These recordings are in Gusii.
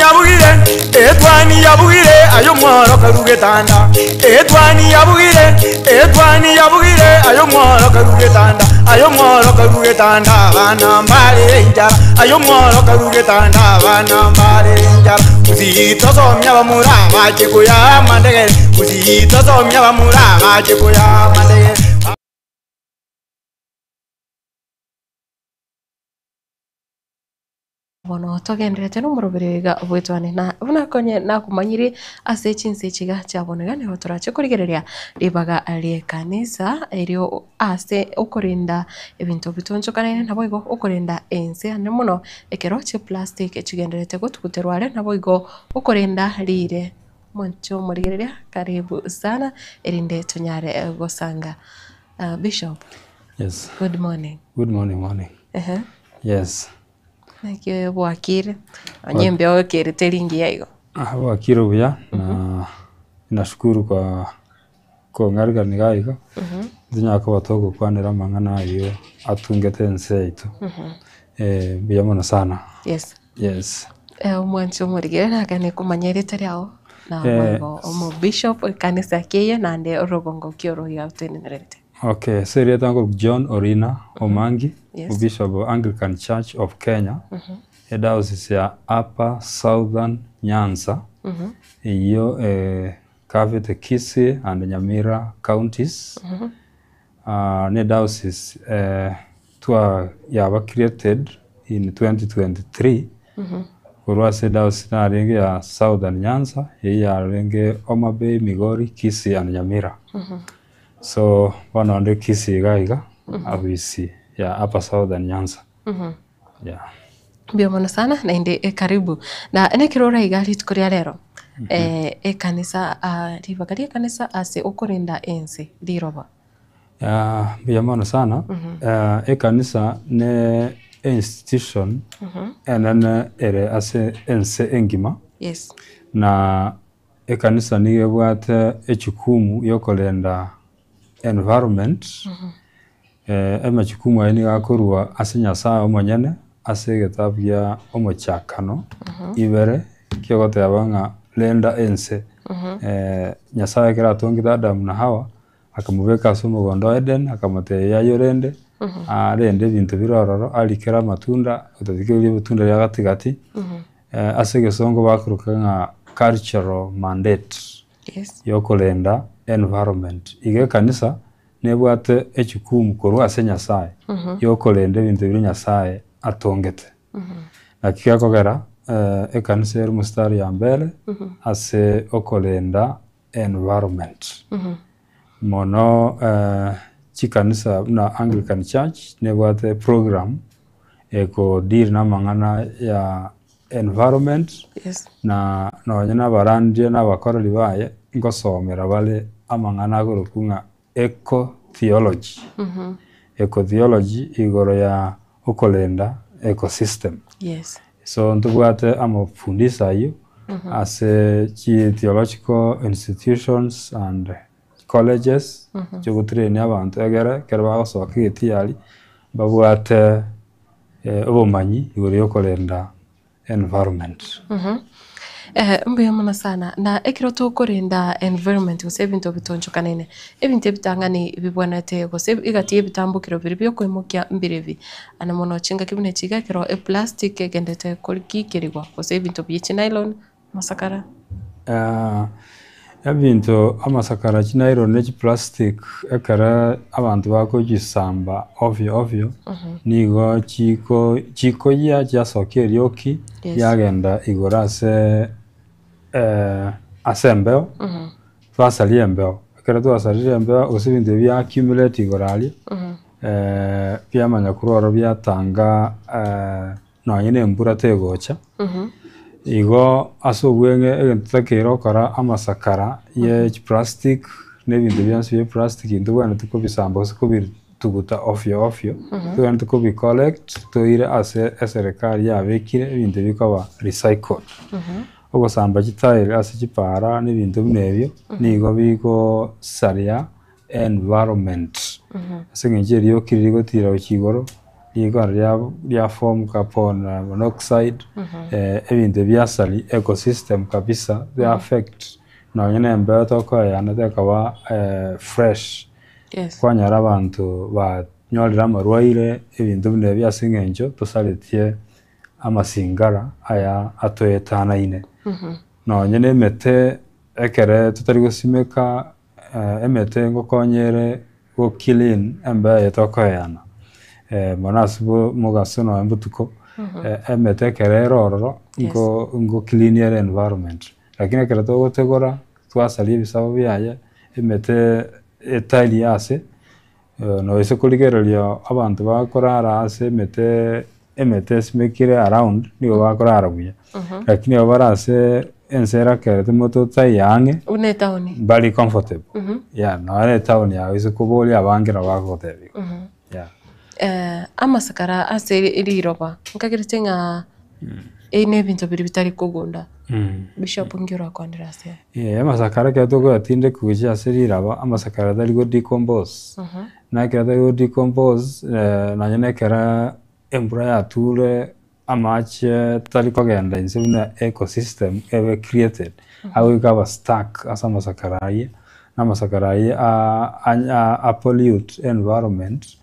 yabugire, etwani yabugire, aye omworo karue getanda. Etwani yabugire, etwani yabugire, aye omworo karue getanda. Aye omworo karue getanda, abana mbarere enchara. Aye omworo karue getanda, abana mbarere enchara. Gusii tosomia abamura bache koyaa amandegere, Gusii tosomia abamura bache koyaa amandegere. Bono togendererete nomoroberi oiga bw'etwane, na buna konye nakomanyire ase chinse echi iga chia bono iga nigo torache korigereria ribaga ri'ekanisa erio ase okorenda ebinto bitonchokanene naboigo okorenda ense ande mono ekero chiplastic chigendererete gotuguterwa are naboigo okorenda riire. Mwanche omorigereria karibu sana erinde tonyare gosanga. Bishop, Yes. good morning. Good morning, morning. Ehe. Yes. Naki bwakire, onye embeo ekere teri engiya igo. Ah, bwakire buya na nashukuru kwa kong'arigania iga iga, tinyara koba togokwanera amang'ana ayio atungete ense yaito. Mbuya mono sana. Yes. Yes. Omwanchi omorigere naganie komanya erieta riao, na Eh. boigo omobishop ekanisa ki eye naende orogongo ki oro iga otenenerete. Okay, ase erieta nkorokwa John Orina Omangi, Yes. Bishop of Anglican Church of Kenya, ediocese ya Upper Southern Nyanza, eyio ecovete Kisii and Nyamira counties. Ne ediocese twa yaba created in 2023, korwa ase ediocese narenge ya Southern Nyanza, eyio yarenge Homa Bay, Migori, Kisii and Nyamira. So bono onde Kisii iga iga, ofisi ya Upper Southern Nyanza. Yeah. Mbuya mono sana naende karibu. Na nekero ore iga rituko ria rero, ekanisa ribaga riekanisa ase okorenda ense riroba. Mbuya mono sana. Ekanisa ne institution enene ere ase ense engima. Yes. Na ekanisa nigo ebwate echukumu yokorenda environment, amachukumu ayio nigo akorwa ase Nyasaye omonyene ase egetabu gia omochakano ibere, kegoteba ng'a renda ense. Nyasaye ekero atongete Adamu na Hawa, akamobeka ase omogondo o Eden, akamotebia ayorende, arende ebinto bire ororo, arikere amatunda, otatiga orie ebitunda bia gati gati. Ase egesongo bakoroka ng'a cultural mandate Yes. yokorenda environment. Iga ekanisa nebwate echukumu korwa ase Nyasaye yokorenda ebinto biria Nyasaye atongete. Naki gekogera ekanisa ere mstari ya mbere ase okorenda environment. Mono chikanisa buna Anglican Church nebwate program eko deal na amang'ana ya environment Yes. na nonye na abarandia na abakoreri baye ngosomera bare amang'ana akorokwa ng'a eco theology. Eco theology igoro ya okorenda ecosystem. Yes. So ntobwate amafundisho ayio ase chi theological institutions and colleges chigotrain abanto egere ekero bagosoka egetiari babwate obomanyi igoro yokorenda environment. Mbuya mono sana, na ekero tokorenda environment gose ebinto bitonchokanene, ebinto ebitang'ani bibwenerete gose egati y'ebitambokero biria biokoimokia mbirebi. Ande mono chingaki buna echi iga ekero eplastic egendete korikikerigwa gose ebinto bie chinylon, amasakara. Ebinto amasakara chinylon ne chiplastic ekero abanto bakochisamba ovyo ovyo, nigo chiko chikoyia chiasokia erioki riagenda igoro ase ase embeo, twasaria embeo. Ekero twasarire embeo gose ebinto ebi bia accumulate igoro aria, biamanya korwa ororo biatanga nonye na embura tegocha, igo ase obweng'e egento totakeire gokora amasakara ye chiplastic na ebinto bionsi bia eplastic ntobwenereti kobisamba gose kobituguta ovyo ovyo, tobwenerete kobi collect toire ase eserekari yabekire ebinto bikoba recycled. Ogosamba chitairi ase chipara na ebinto buna ebio, nigo bigosaria environment, ase eng'encho erioki riria rigotira gochia igoro. Rikoro ria ria form carbon monoxide, ebinto biasari ecosystem kabisa bia affect nonye na embeo tokoeyana tekoba fresh. Yes. Kwanyora abanto banyorire amarwaire ebinto buna ebi ase eng'encho tosaretie amasingara aya atoetanaine. Nonye na emete ekere totari gosimeka emete ngokonya ere go clean embeo eye tokoeyana mono ase mogaso nonye botuko, emete ekero ere ororo nko nko clean ere environment. Lakini ekero togotegora twasaria ebisabo biaye, emete etari ase noise korigereria abanto bakorara ase emete emete esimekire around nigo bakorara buya, lakini abwo bare ase ense erakerete mote otaiyo ang'e, Buna etaoni. mbari comfortable, yeah nonya na etaoni yago ase koboria abange nabo bagogotebia igo, yeah. Amasakara ase riroba, nkagerete ng'a ebi na ebinto biria bitari kogunda, Bishop nki orakwanere ase aya? Eh, amasakara ekero tokoyatindeka gochia ase riraba, amasakara tari go decompose, na ekero atari go decompose nonye na ekero embura yature amache tari kogenda inse buna ecosystem ebe created, agoika aba stuck ase amasakara aywo, na amasakara aywo a pollute environment,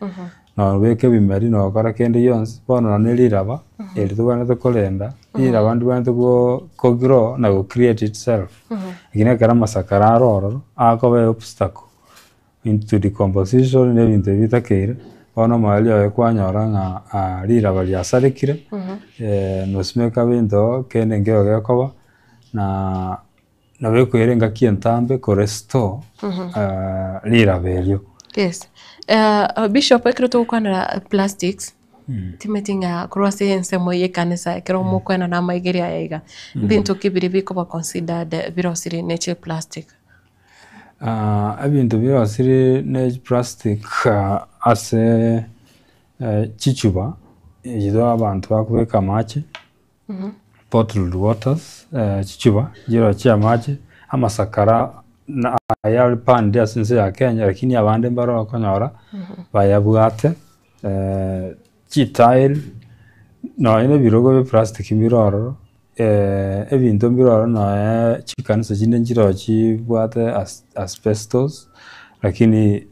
nobeka ebimeri nokora kende gionsi, bono nonye na riraba eri tobwenerete korenda, riraba ndibwenerete go ko grow na go create itself, lakini ekero amasakara aro ororo, akoba obstacle into decomposition na ebinto ebi bitakeire, bono omoerio oye kwanyora ng'a riraba riasarekire, nosimeka binto kende nkeiyo gekoba, na nabo ekoira engaki entambe ko restore riraba erio. Yes. Bishop ekero togokwanera plastics, timanyeti ng'a korwa ase ensemo ya ekanisa ekero mokoenana amaigerio aya iga, mbinto ki biria bikoba considered birosirie ne chiplastic? Ebinto birosirie ne chiplastic ase chichuba echio abanto bakobeka amache, bottled waters, chichuba chiroo chia amache, amasakara na aya are banned ase ense ya Kenya lakini abande mbaro okonyora bayabwate, chitile, nonye na ebirogo bia plastic mbire ororo, ebinto mbire ororo nonye chikanisa chinde nchiroo chibwate asbestos, lakini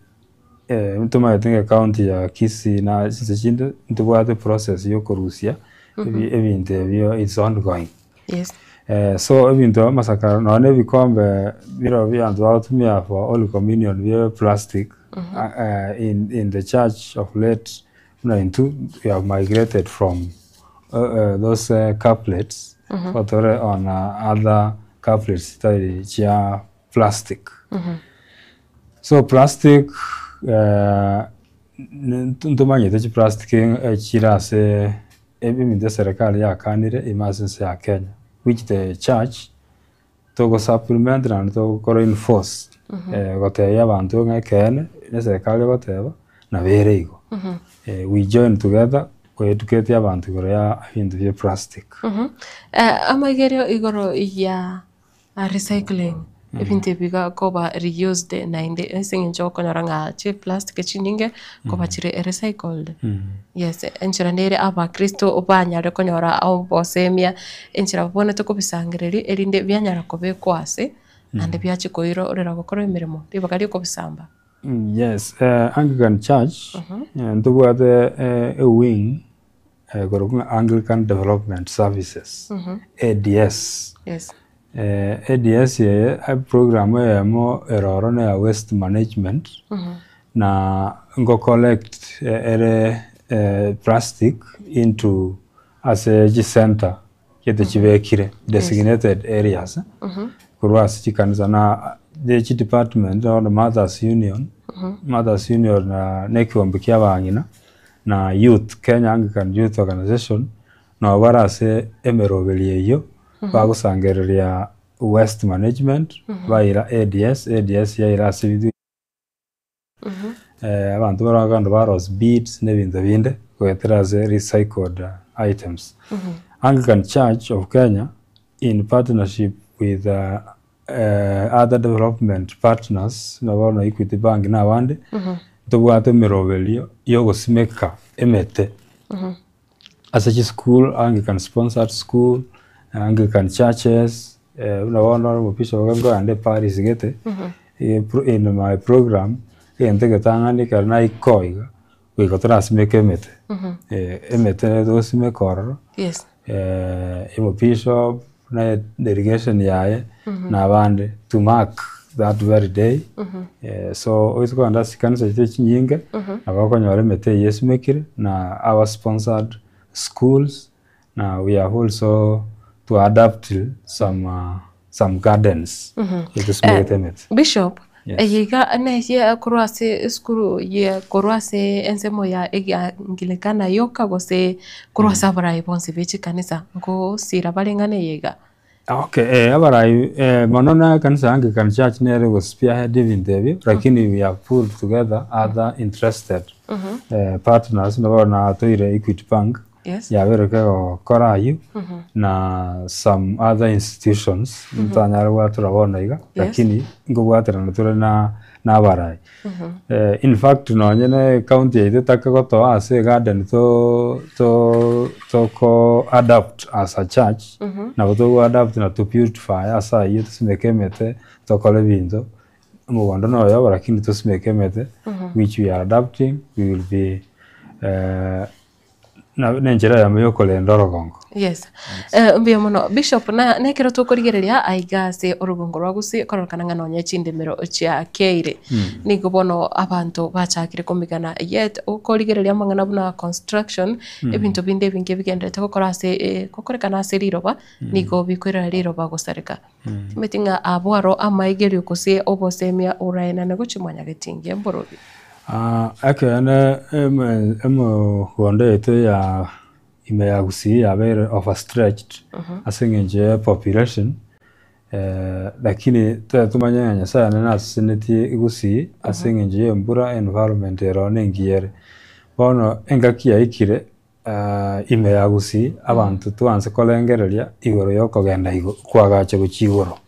ntomanyete ng'a ecounty ya Kisii na chinse chinde ntobwate process ya okorusia ebinto ebio it's ongoing. Yes. So ebinto amasakara nonye na ebikombe biro bia abanto bagotumia for holy communion bia plastic in the church of late buna intwe we have migrated from those cuplets tore on other cuplets chitari chia plastic. So plastic ntomanyete chiplastic chire ase ebinto eserekari yakanire ime ase ense ya Kenya, which the church togo supplement naende togokora enforce gotebia abanto ng'a ekeene na eserekari egoteba nabo ere igo. We join together ko educate abanto igoro ya ebinto bia plastic. Amaigerio igoro ya recycling, ebinto ebi bigakoba reused naende ase eng'encho okonyora ng'a chiplastic chinyinge nkoba chire recycled. Yes, enchera nere abakristo banyare konyora obosemia, enchera babwenerete kobisangereria erinde bianyara kobekwa ase, naende biachia koirorera gokora emeremo ribaga ria okobisamba. Yes, Anglican Church ntobwate ewing ekorokwa ng'a Anglican Development Services, ADS. Yes. ADS eye eprogram eyemo ere ororo na eya waste management, na ngo collect ere plastic into ase chicentre gete chibekire designated areas korwa ase chikanisa na chidepartment bono Mothers Union, Mothers Union na ekeombe kia abang'ina na youth Kenya Anglican Youth Organization nabo bare ase emeroberi eyio bagosangereria waste management baira ADS, ADS yaira ase ebinto abanto bare bakogenda barosia beads na ebinto binde goetera ase recycled items. Anglican Church of Kenya in partnership with other development partners buna bono Equity Bank na abande, ntobwate emeroberio ya ogosimeka emete. Ase chisukuru, Anglican sponsored school, Anglican churches, buna bono omobishop nkoenda eparish gete, in my program, egento egetang'ani ekero naika iga, goika torasimeke emete, emete togosimeka ororo, Yes. omobishop na delegation yaye na abande to mark that very day, so oise kogenda ase chikanisa chiria chinyinge, nabo okonyora emete eywo esimekire na our sponsored schools na we have also to adapt some some gardens etosimegete emete. Bishop, Yes. eye iga neye korwa ase esukuru ye korwa ase ensemo ya Egiangilikana yoka gose korwa ase abarai bonsi be chikanisa nkosira bare ng'a neye iga? Okay, eh, abarai eh, mono na ekanisa ya Anglican Church nere go spearhead ebinto ebio, lakini we have pulled together other interested eh, partners nabo natoire Equity Bank Yes. yabeire kegokora ayio na some other institutions ntanyare gwatura bono iga lakini nkobwaterana tore na na abarai. In fact nonye na ecounty yaito etake gotoa ase egarden to to toko adapt as a church nabo togo adapt na to beautify ase ayio tosimeke emete tokore ebinto omogondo noyobo lakini tosimeke emete which we are adapting we will be Na nenchera eyemo y'okorenda orogongo. Yes. Eh, mbuya mono Bishop na nekero tokorigereria aiga ase orogongo rwa Gusii kororekana ng'a nonye chindemero chiakeire nigo bono abanto bachakire komigana yet okorigereria amang'ana buna construction ebinto binde ebinge bigenderete gokora ase eh, gokorekana ase riroba nigo bikoirera riroba gosareka. Timanyeti ng'a abwo aro amaigerio gose obosemia oraenane gochia mwanyagetinge mborobi. Ekeene emegondo yaito ya ime ya Gusii yabeire overstretched ase eng'encho ya population, lakini tobe tomanye ng'a Nyasaye nere nasesenetie Gusii ase eng'encho ya embura, environment ere ororo nengiya ere. Bono engaki yaikire ime ya Gusii abanto twanse korengereria igoro ya okogenda igo koagacha gochia igoro.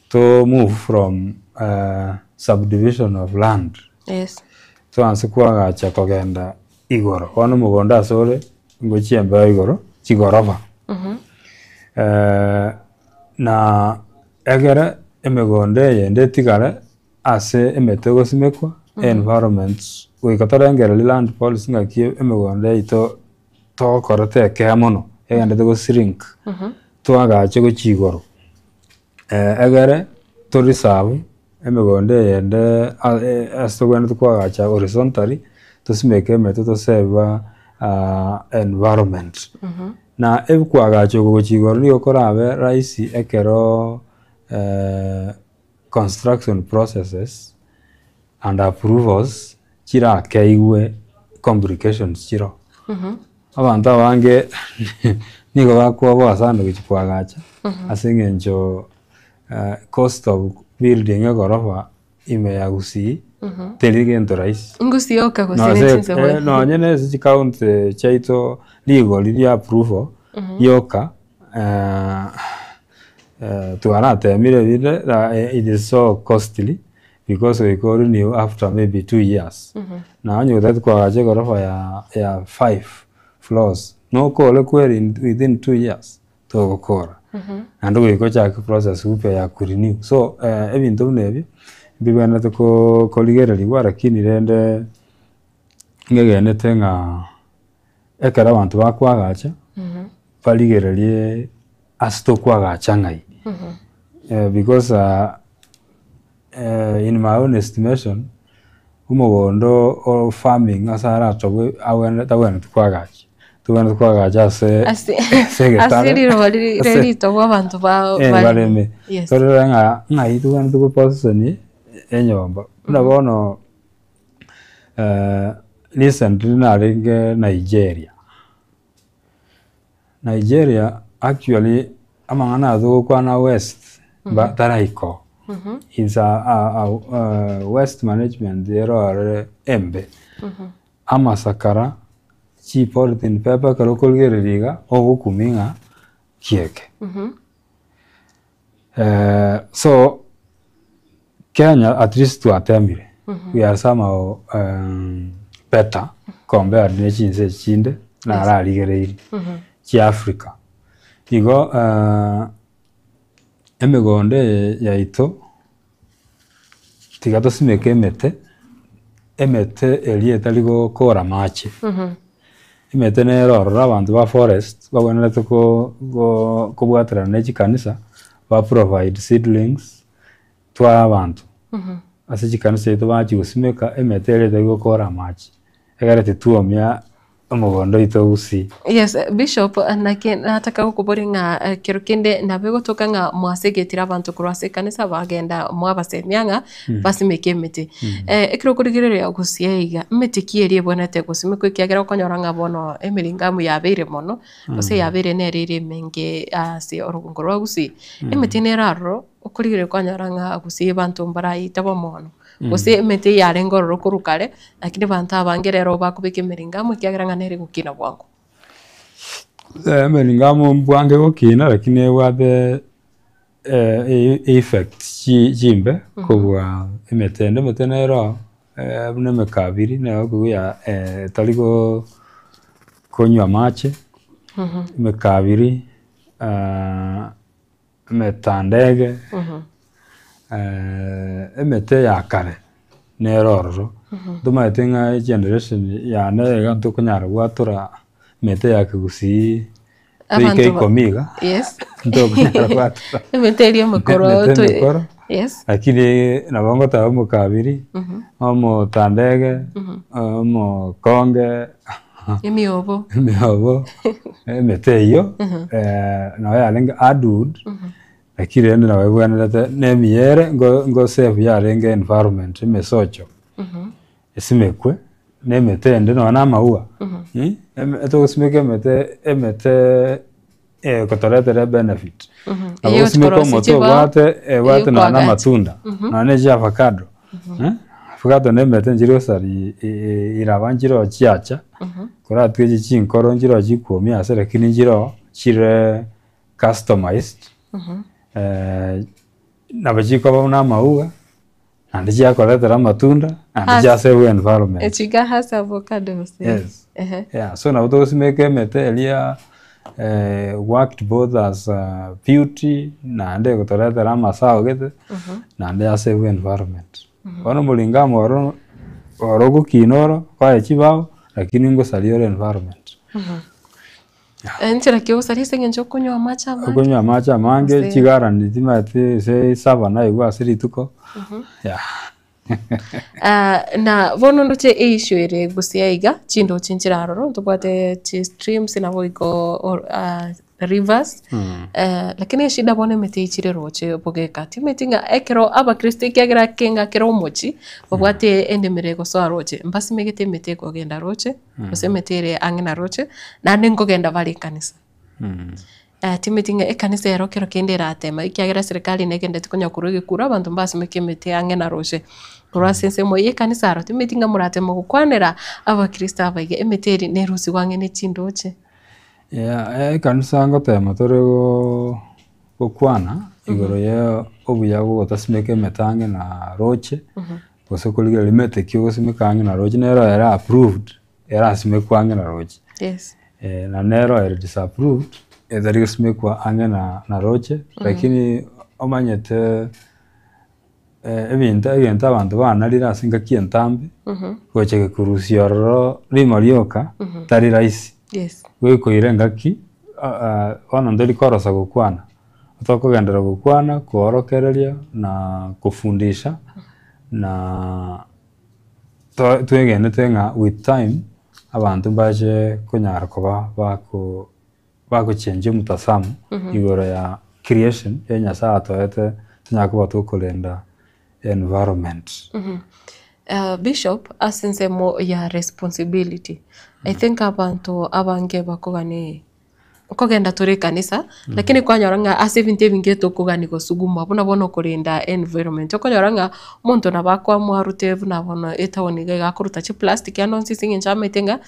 To move from subdivision of land, Yes. twanse koagacha kogenda igoro. Bono omogondo ase ore ngochia embeo igoro chigoroba. Na egere emegondo eyende etigare ase emete egosimekwa, environment, goika torengererie land policy ng'aki emegondo yaito togokora tekea mono, egenderete go shrink, twagache gochia igoro, egere to reserve emegondo eyende ase tobwenerete koagacha horizontally, tosimeke emete to save environment. Na ebikwagacha oko gochia igoro nigo korabe rahisi ekero construction processes and approvals chirakeigwe complications chiroo. Abanto abange nigo bakwoboa sana gochia koagacha ase eng'encho cost of building egorofa ime ya Gusii teri gento rahisi. Gusii yoka gose ne chinse boigo. Nonye na ase chicounty chiaito rigori ria approval rioka twaratemire rinde it is so costly because goika o renew after maybe 2 years. Na onye otagete koagacha egorofa ya 5 floors nokore kweri within 2 years togokora. Naende goika ochake process upya ya ko renew. So ebinto buna ebio mbibwenerete korigereriwa lakini rende ng'egenete ng'a ekero abanto bakoagacha barigererie ase tokoagacha ng'ai. Because in my own estimation, omogondo o farming ase aratobwe abwenerete tabwenereti koagacha, tobwenerete koagacha ase Ase ase egetare ase riroba riri ase ritobwa abanto ba bareme. bareme. Yes. Torore ng'a ng'ai tobwenerete go position enyomba. Buna bono recently narenge Nigeria, Nigeria actually amang'ana aya togokwana west taraika oo. It's a waste management ere ororo embe. Amasakara, chi polythene paper ekero okorigereria iga, ogokumia ng'a kieke. So Kenya at least twatemire, we are somehow better. compared ne chinse echi chinde nararigereirie chia Africa. Igo emegondo eye yaito tiga tosimeke emete, emete eria etari gokora amache. Emete nere ororo abanto ba forest babwenerete ko ko kobwaterana ne chikanisa ba provide seedlings twae abanto. Ase chikanisa chiaito bachia gosimeka emete eria etari gokora amache, egere titwomia omogondo oito gusii. Yes, Bishop, naki nataka gokoboria ng'a kero kende nabo egotoka ng'a mwasegetire abanto korwa ase ekanisa bagenda mwabasemia ng'a basimeke emete. Ekero okorigereria gusii iga, emete ki eria ebwenerete gosimekwa ekiagera okonyora ng'a bono emeringamu yabeire mono, gose yabeire nere ere emenge ase orogongo rwa gusii, emete nere aroro okorigereria kwanyora ng'a gusii abanto mbaraita bomono. Gose emete yarenge ororo korwa kare, lakini abanto abange rero bakobeka emeringamu ekiagera ng'a nere egokina bwango. Emeringamu mbwango egokina lakini ebwate effect chimbe kobua emete ende. Emete nere oo buna emekabiri nero okoigwa etari konywa amache, emekabiri. Emetandege, emete ya kare nere ororo, ntomanyete ng'a egeneration yane iga ntokonyara gwatora emete ya kegusii toike Abanto ba- ikomi iga, Yes. ntokonyara gwatora Emete eria emekoro emete to- emekoro, Yes. lakini nabo ngoteba omokabiri, omotandege, omokonge. Emiobo. Emiobo, emete eyio nabo yarenge hardwood, lakini rende nabo ebwenerete na emiya ere ngo ngo save yarenge environment emesocho, esimekwe na emete ende nonya na amaua, togosimeka emete emete egotoretera ebenefit. Nabo Eyio ogosimeka chikorosia omote chibao, obwate ebwate nonya na eyio amatunda, nonya na echiavocado, avocado na emete nchiri gosari iraba nchiroo chiacha, koratiga echi chinkoro nchiroo chikwomia ase lakini nchiroo chire customized, nabo chikoba buna amauga. Naende chiakoretera amatunda, naende Has- chiasave environment. Echiga has avocados. Yes. Ehe. Yeah, so nabo togosimeka emete eria worked both as beauty naende egotoretera amasao gete, naende yasave environment. Bono omoringamu oro oro ogokina oro kwaye chibao lakini ngosaria ore environment. Enchera ki ogosaria ase eng'encho okonywa amache amange? Okonywa amache amange, Gose- chigarani timanyeti ase saba naigwa ase rituko, yeah. Ah, na bono ndoche eissue ere gose aiga, chindoche nchire aroro, ntobwate chistreams nabo igo or ah, rivers, lakini eshida bono emete eichire roche bogeka, timanyeti ng'a ekero abakristo ekiagera keng'a kera omochie, babwate endemero egosoa roche, mbasimegete emete ekogenda roche. Gose emete ere ang'e na roche, naende nkogenda bare ekanisa. Timeti ng'a ekanisa ero kero kende eratema ekiagera eserekari negendeti konya korwa egekuro abanto mbasimeke emete ang'e na roche. Korwa ase ensemo eye ekanisa aro timeti ng'a morateme gokwanera abakristo aba iga emete eri nerusigwe ang'e ne chindoche. Yeah, ekanisa ngotema tore gokwana igoro ya obuya bwa ogotasimeka emete ang'e na roche. Gose korigereria emete ki ogosimeka ang'e na roche nero ere approved erasimekwe ang'e na roche. Yes. Na nero ere disapproved etari gosimekwa ang'e na na roche lakini omanyete ebinto egento abanto banarire ase engaki entambe gocha gekurusia ororo rimo rioka tari rahisi. Yes. Goikoira engaki bono ntori korosa gokwana. Tokogenderera gokwana, koorokereria, na kofundisha, na twegenete ng'a with time, abanto mbache konyara koba bako bagochenjia omotazamo igoro ya creation ya Nyasaye atoete tonyare koba tokorenda environment. Bishop, ase ensemo ya responsibility, I think abanto abange bakogani. Nkogenda tore ekanisa, lakini kwanyora ng'a ase ebinto ebinge tokogani gosugumwa buna bono okorenda environment. Okonyora ng'a omonto nabo akoamua arute buna bono etown iga iga akoruta chiplastic ande onsi ase eng'encho amaete ng'a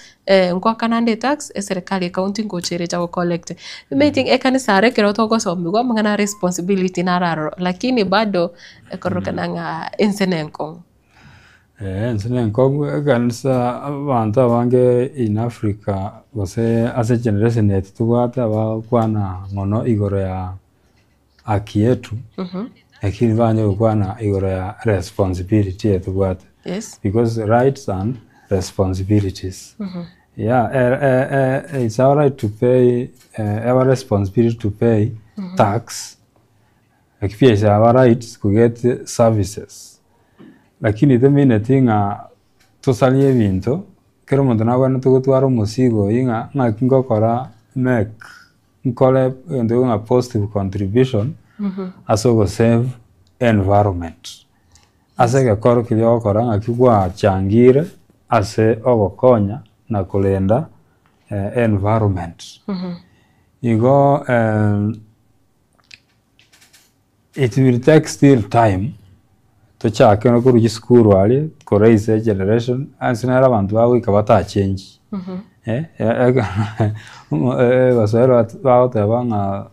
ngoakana ande etax, eserekari ecounty ngocha ere echa go collect. Omanyete ekanisa aro ekero togosomiwa amang'ana a responsibility naro aroro, lakini bado ekororokana ng'a ense nenkong'u. Ense na enkong'u ekanisa abanto abange in Africa gose ase egeneration eye tobwate abagokwana mono igoro ya haki yetu, lakini banye gokwana igoro ya responsibility eye tobwate. Because rights and responsibilities. Yeah, it's our right to pay, our responsibility to pay tax, lakini pia it's our right to get services. Lakini temineti ng'a tosarie ebinto, kera omonto nabwenerete gotwara omosigo oyio ng'a ng'aki ngokora make nkore egento ng'a positive contribution ase ogosave environment. Ase egekoro keria ogokora ng'aki gwachangire ase ogokonya na korenda environment. Igo it will take still time tochake korwa chisukuru aria koraise egeneration ase nere abanto bagoika batachengi abaswahili bagoteba ng'a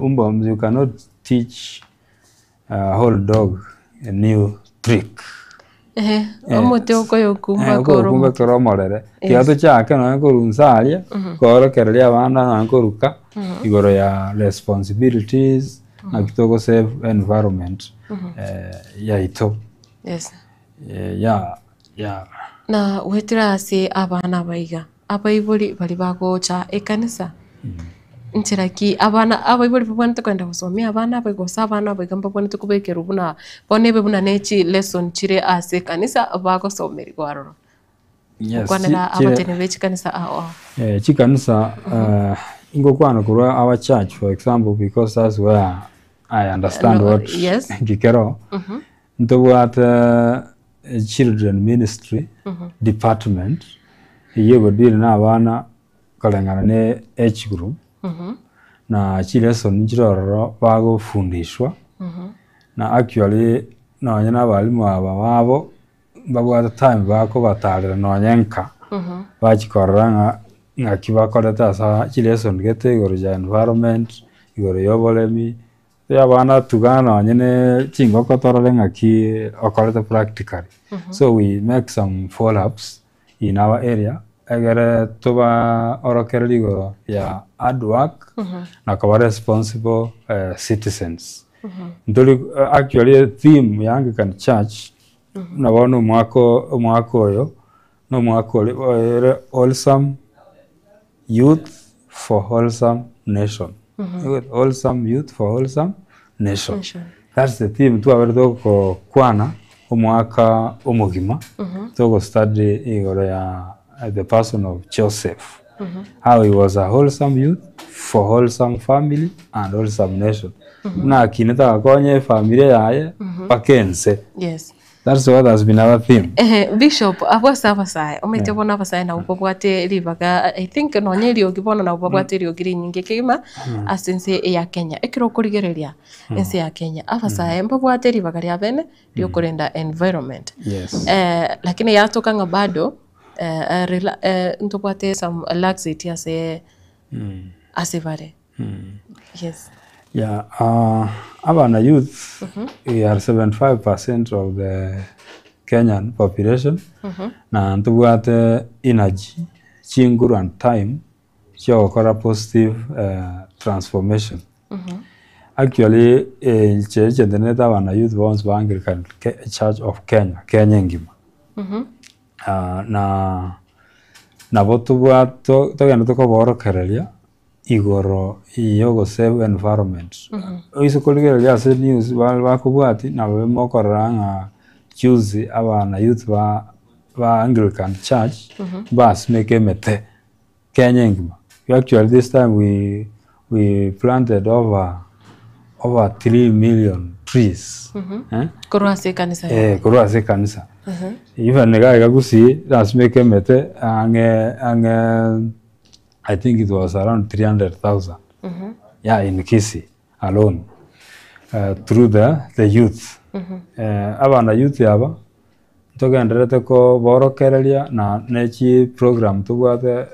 umbwa you cannot teach a whole dog a new trick. Ehe, omote okoyokumba kore Okoyokumba omote. kore omorere. Tiga tochake nonye korwa inse aria, koorokereria abana nonye koruka, igoro ya responsibilities, naki togo save environment yaito. Yes. Yeah, yeah. Na goetera ase abana aba iga, abaibori baria bagocha ekanisa, nchera ki abana abaibori babwenerete kogenda gosomia abana aba gose abana aba iga mbabwenerete kobekerwa buna bono ebe buna ne chilesson chire ase ekanisa bagosomerigwa aroro. Yes, Gokwanera abateni be chikanisa ao ao. Chikanisa ingokwana korwa our church for example because that's where I understand No, what yes. nkikero, ntobwate children ministry department eywo egodeal na abana koreng'ana na age group, na chilesson nchire ororo bagofundishwa, na actually nonye na abalimu aba babo mbabwate time bakobatarera nonye nka, bachia korora ng'a ng'aki bakorete asa chilesson gete igoro ya environment, igoro ya oboremi, abana tuga nonye na chingoko torore ng'aki okorete practically. So we make some follow ups in our area, egere tobaorokererie igoro ya hard work na koba responsible citizens. Ntori actually theme ya Anglican Church, buna bono omwaka omwaka oyo, na omwaka ore ore wholesome youth for wholesome nation. Wholesome youth for wholesome nation. Nation. That's the theme twabere togokwana omwaka omogima, togostudy igoro ya the person of Joseph. How he was a wholesome youth for wholesome family and wholesome nation. Buna akinete agakonya efamiri yaye mpaka ense. Yes. That's what has been our theme. Ehe, Bishop, abwo ase abasae, omanyete bono abasae nabwo babwate ribaga, I think nonya eriogi bono nabwo babwate eriogi rinyinge kegima ase ense ya Kenya. Ekero okorigereria ense ya Kenya, abasae mbabwate ribaga ria bene riokorenda environment. Yes. Lakini yatoka ng'a bado ntobwate some laxity ase ase bare. Yes. Yeah, abana youth, we are 75% of the Kenyan population, na ntobwate energy, chinguru and time chiogokora positive transformation. Actually, inche echentenete abana youth bonsi ba Anglican Church of Kenya, Kenya engima. Na nabo tobwate togende tokoborokereria igoro yogosave environment. Oise korigereria ase news bare bakobwati nabo mokorora ng'a juzi abana youth ba ba Anglican Church mbasimeka emete Kenya engima. Actually this time we planted over over 3 million trees. Eh? Korwa ase ekanisa Eh, korwa ase ekanisa. Even iga iga Gusii nasimeka emete ang'e ang'e I think it was around 300,000. Yeah, in Kisii alone. Through the youth. Abana youth aba ntogendererete koborokereria na ne chiprogram tobwate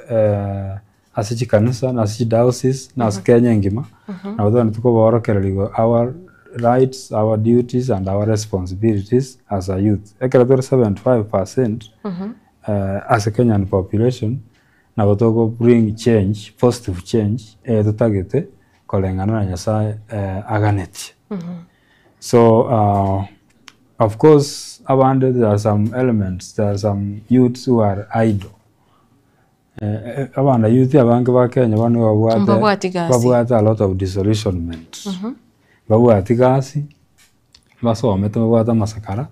ase chikanisa na ase chidiocese na ase Kenya engima, nabo togende tokoborokereria our rights, our duties and our responsibilities as a youth. Ekero tore 75% ase Kenyan population, nabo togo bring change, positive change eye totagete koreng'ana na Nyasaye aganetie. So of course abande there are some elements, there are some youths who are idle. Abana youth abange ba Kenya bono nigo babwate Mbabwati gasi. babwate a lot of disillusionment. Mbabwati gasi, basomete babwate amasakara,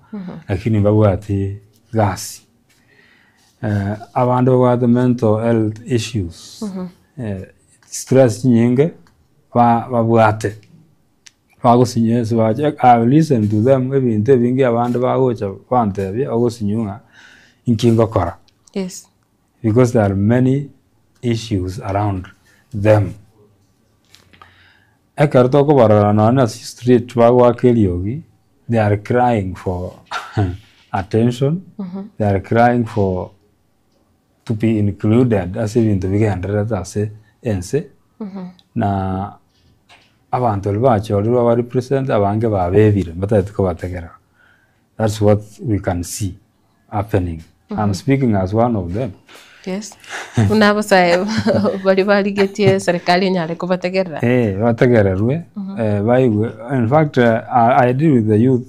lakini mbabwati gasi. Abande babwate mental health issues, stress chinyinge ba babwate. Bagosinywa ase bache I listen to them ebinto ebinge abande bagocha bantebia ogosinywa ng'a inki ngokora. Yes. Because there are many issues around them. Ekero tokobarora nonye ase street bagoaka eriogi, they are crying for attention, they are crying for to be included ase ebinto bigendererete ase ense, na abanto baria bachorirwe ba represent abange babebire mbatageti kobategerera. That's what we can see happening. I'm speaking as one of them. Yes. Buna abasae baria barigetie serikali enyare kobategerera. Eh, bategererwe, baigwe. In fact, I deal with the youth,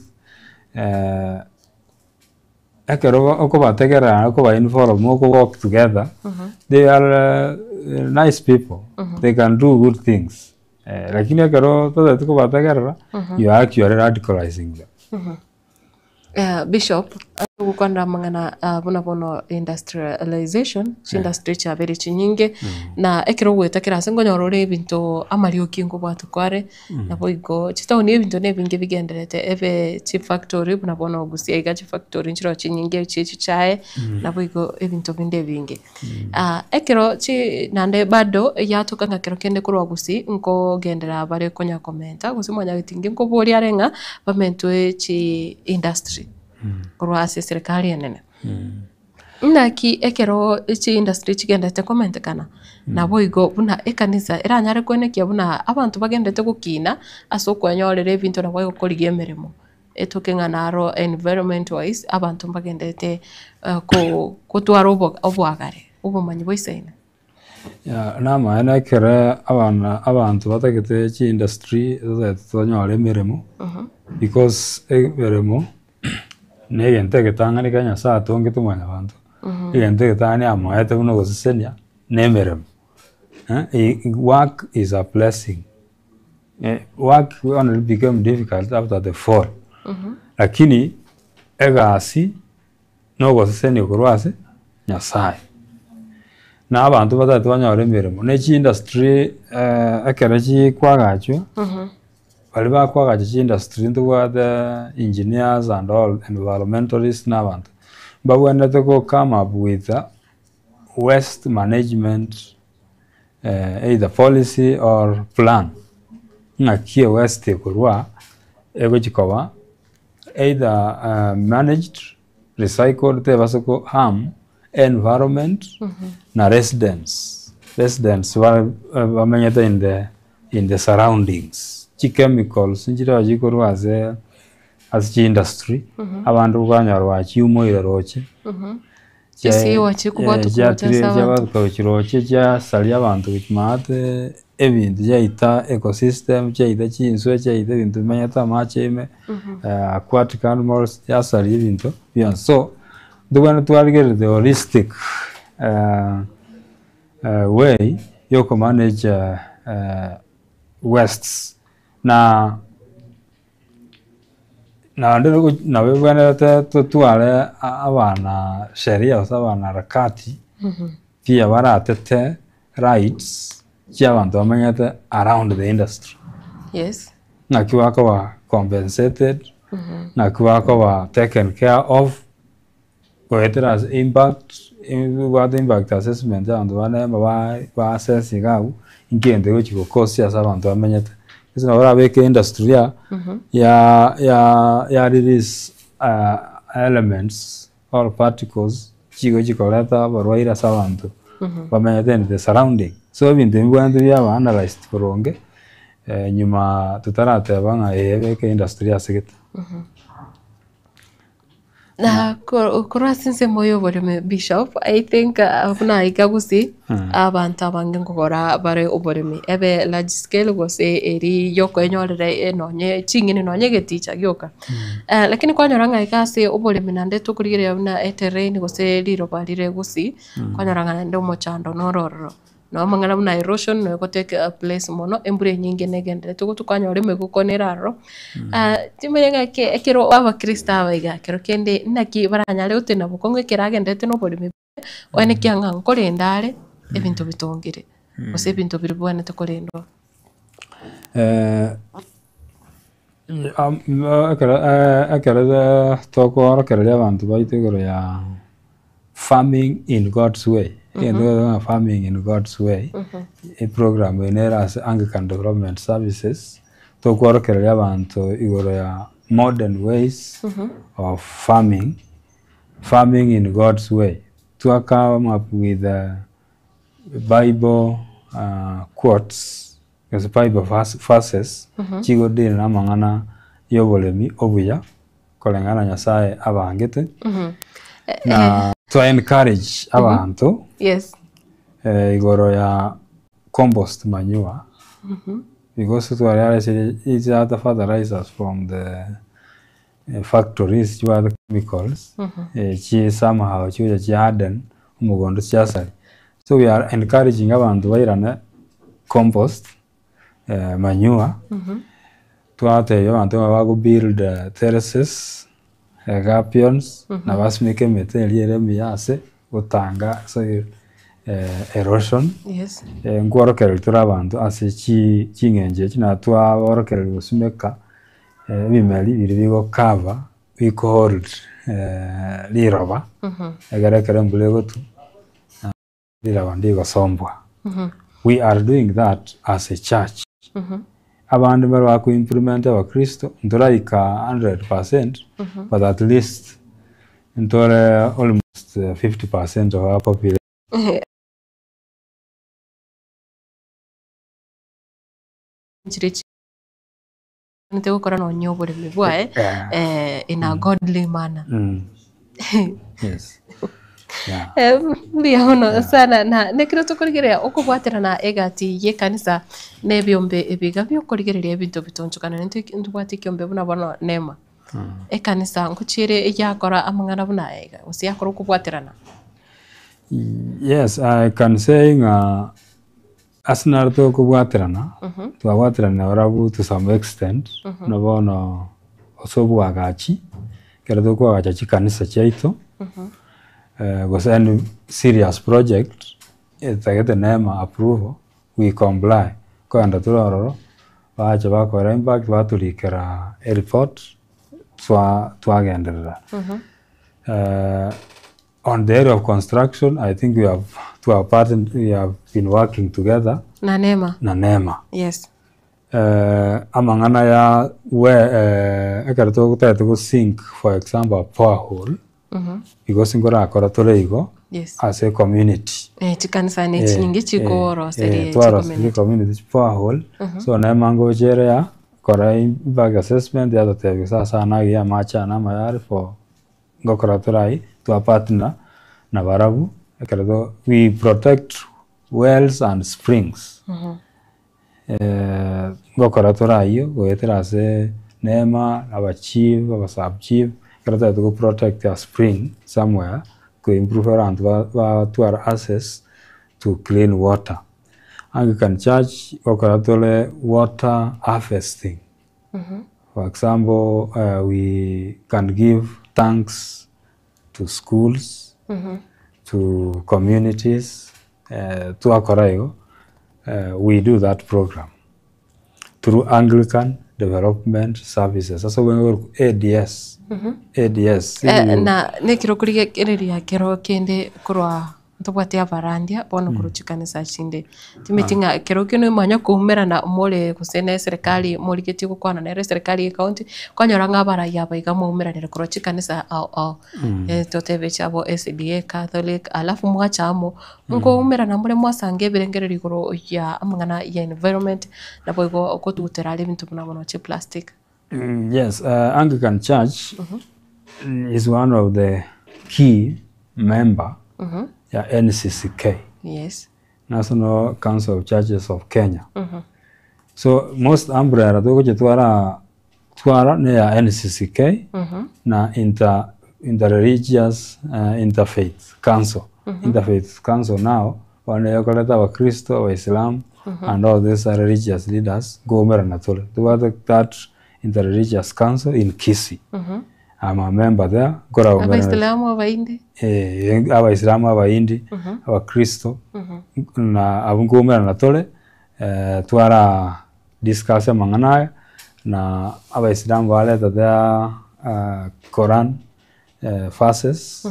ekero okobategerera okoba involve moko work together, they are nice people, they can do good things. Lakini ekero totagete kobategerera, you are actually radicalizing them. Bishop, ogokwanera amang'ana ah, buna bono industrialization, chiindustry chiabeire chinyinge, na ekero ogoeta kera ase nkonyora ore ebinto amarioki nkobwatwa kware, naboigo chitaoni ebinto na ebinge bigendererete ebe chifactory buna bono Gusii iga chifactory nchiroo chinyinge chie chichae, naboigo ebinto binde ebinge. Ekero chi naende bado yatoka ng'a kero kende korwa Gusii nkogenderera bare konya komenta gose mwanyagetinga nkoboria are ng'a bamentwe chi industry korwa ase eserekari enene. Naki ekero chi industry chigenderete komentekana, naboigo buna ekanisa eranyare koenekia buna abanto bagenderete gokina ase okwenyorera ebinto naboigo korigia emeremo. Etoke ng'a naro environment wise abanto mbagenderete gotwara oboagare, obomanyi bwa isaino. Yeah, namaene ekere abana abanto batagete chiindustry totagete tonyore emeremo, because emeremo na egento egetang'ani ekero Nyasaye atongete mwanyabanto, egento egetang'ani amoete buna ogosesenia na emeremo work is a blessing. Work only became difficult after the fall, lakini egasi na ogosesenia korwa ase Nyasaye. Na abanto batagete banyore emeremo, na chiindustry ekero chikwagachwa, baria bakwagacha chiindustry ntobwate engineers and all environmentalists na abanto, mbabwenerete go come up with waste management either policy or plan, ng'aki ewest ekorwa egochi koba either managed, recycled tebase ko harm environment na residents, residents bamenyete in the in the surroundings. Chikemicals nchire chikorwa ase ase chiindustry, abanto okonyora bachiumoire roche. Chisiwa chikobwatwa korwa ase abanto. Chiabwatwa chiroche chiasaria abanto gochia maate ebinto chiaita ecosystem, chiaita chinswe, chiaita ebinto bimenyete amache ime, aquatic animals, chiasaria ebinto bionsi. So, ntobwenerete twarigereria the holistic way ya okomanage wastes na. Naende nabo ebwenerete totware abana sheria gose abana harakati, pia baratete rights chia abanto bamenyete around the industry. Yes. Naki bakoba compensated, naki bakoba taken care of, goetera ase impact, ebwate impact assessment abanto bande ba assess iga abwo, inki egento kegochi go cause ase abanto bamenyete. Gose nabo orabeke industry ya ya ya ya release elements or particles chigochi koreta oborwaire ase abanto bamenyete in the surrounding. So ebinto ebi bibwenerete biaba analyzed boronge. Nyuma totarateba ng'a ee beka industry ase gete. Na korwa ase ensemo ya oboremi Bishop, I think buna iga gusii, abanto abange nkogora bare oboremi, ebe large scale gose eri ya okoenyorera nonye ching'eni nonye egeticha gioka. Lakini kwanyora ng'a iga ase oboremi naende tokorigereria buna eterrain gose riroba rire gusii, kwanyora ng'a naende omochando noro ororo. Noo amang'ana buna erosion noyo go take place mono, embura enyinge negenderete gotu kwanyora emegoko nere aroro. Timanya ng'aki ekero abakristo aba iga ekero kende naki baranyare gotenena bokong'u ekero agenderete na oboremi one ekiagera ng'a nkorenda are ebinto bitongire, gose ebinto biria bibwenerete korendwa. Ekero ekero tokoorokereria abanto baito igoro ya farming in God's way, egento kegotoka ng'a farming in God's way, eprogram eye nere ase Anglican Development Services, tokoorokereria abanto igoro ya modern ways of farming, farming in God's way, twa come up with bible quotes. Gose Bible verses chigodeal na amang'ana y'oboremi obuya koreng'ana na Nyasaye abangete na to encourage abanto igoro ya compost manure because twareareseire each other fertilizers from the factories chibwate chemicals chi somehow chigocha chia harden omogondo chiasaria. So we are encouraging abanto bairane compost manure, twatebia abanto ng'a bago build terraces, gapions, na basimeke emete eria ere emiya ase gotanga soil erosion, nkworokereria tore abanto ase chi ching'encho echi na twabaorokereria gosimeka ebimeri biria bigo cover biko hold riroba, ekero ekero embura egotwa riroba ndigosombwa. We are doing that as a church. Abande mbare bako implement abakristo, ntoraika 100%, but at least ntore almost 50% of our population. Nchire Omanyete gokora nonya oboremi bwaye in a godly manner. Yes. Yeah. Mbuya mono sana na nekero tokorigereria okobwaterana egati y'ekanisa na ebiombe ebiga biokorigereria ebinto bitonchokana intwe ntobwate ekiombe buna bono nema. Ekanisa ngochiere yakora amang'ana buna aya iga gose yakora okobwaterana? Yes, I can say ng'a Ase naro tokobwaterana, twabwaterana nabarabwo to some extent, buna bono ase obwagachi, ekero tokoagacha chikanisa chiaito, gose any serious project etagete nema approval, we comply. Kogenda tore ororo, bacha bakora impact batorikera ereport, twa twagenderera. On the area of construction, I think we have to have partnered, we have been working together Na Neema. na NEMA. Yes. Amang'ana ya we ekero totagete go sink for example a borehole, igo nkorakora tore igo Yes. ase ecommunity. Chikanisa ne chinyinge chikoroseria Twaroseria chicommunity. ecommunity borehole, so NEMA ngocha ere ya kora impact assessment yatotebia sasa aya nagiya amache aya namaya are for Ngokora tore ayio, twa partner na barabwo ekero to we protect wells and springs. Ngokora tore ayio goetera ase nema, aba chief, aba sub chief, ekero totagete go protect a spring somewhere, ko improve abanto ba batware access to clean water. Anglican church ngokora tore water harvesting. For example, we can give thanks to schools, to communities, twakora igo, we do that program through Anglican Development Services, ase obweng'e korokwa ADS, ADS. Na nekero okorigereria kero kende korwa. Ntobwate abarandia bono korwa chikanisa chinde. Timanyeti ng'a ekero kio nomanya koumerana more gose na eserekari morigetie gokwana nere eserekari ye county, kwanyora ng'a abarai aba iga mwaumeranire korwa chikanisa ao ao. Totebe chiabo SDA, Catholic, alafu mwacha amo, nkoumerana more mwasanga ebirengererio igoro ya amang'ana ya environment, naboigo gotugutera are ebinto buna bono chiplastic. Yes, Anglican Church is one of the key member ya NCCK, National Council of Churches of Kenya. So most umbrella togochia twara twara ne ya NCCK na inter interreligious interfaith council, interfaith council now Bono ekoreta abakristo, abaisilamu and all these religious leaders nkoumerana tore. Tobwate that interreligious council in Kisii. I'm a member there, nkoraumerana Abaisilamu, Abaindi. Eh, abaisilamu, Abaindi, abakristo na abwo nkoumerana tore twara discuss amang'ana aya na abaisilamu bareta their Quran verses.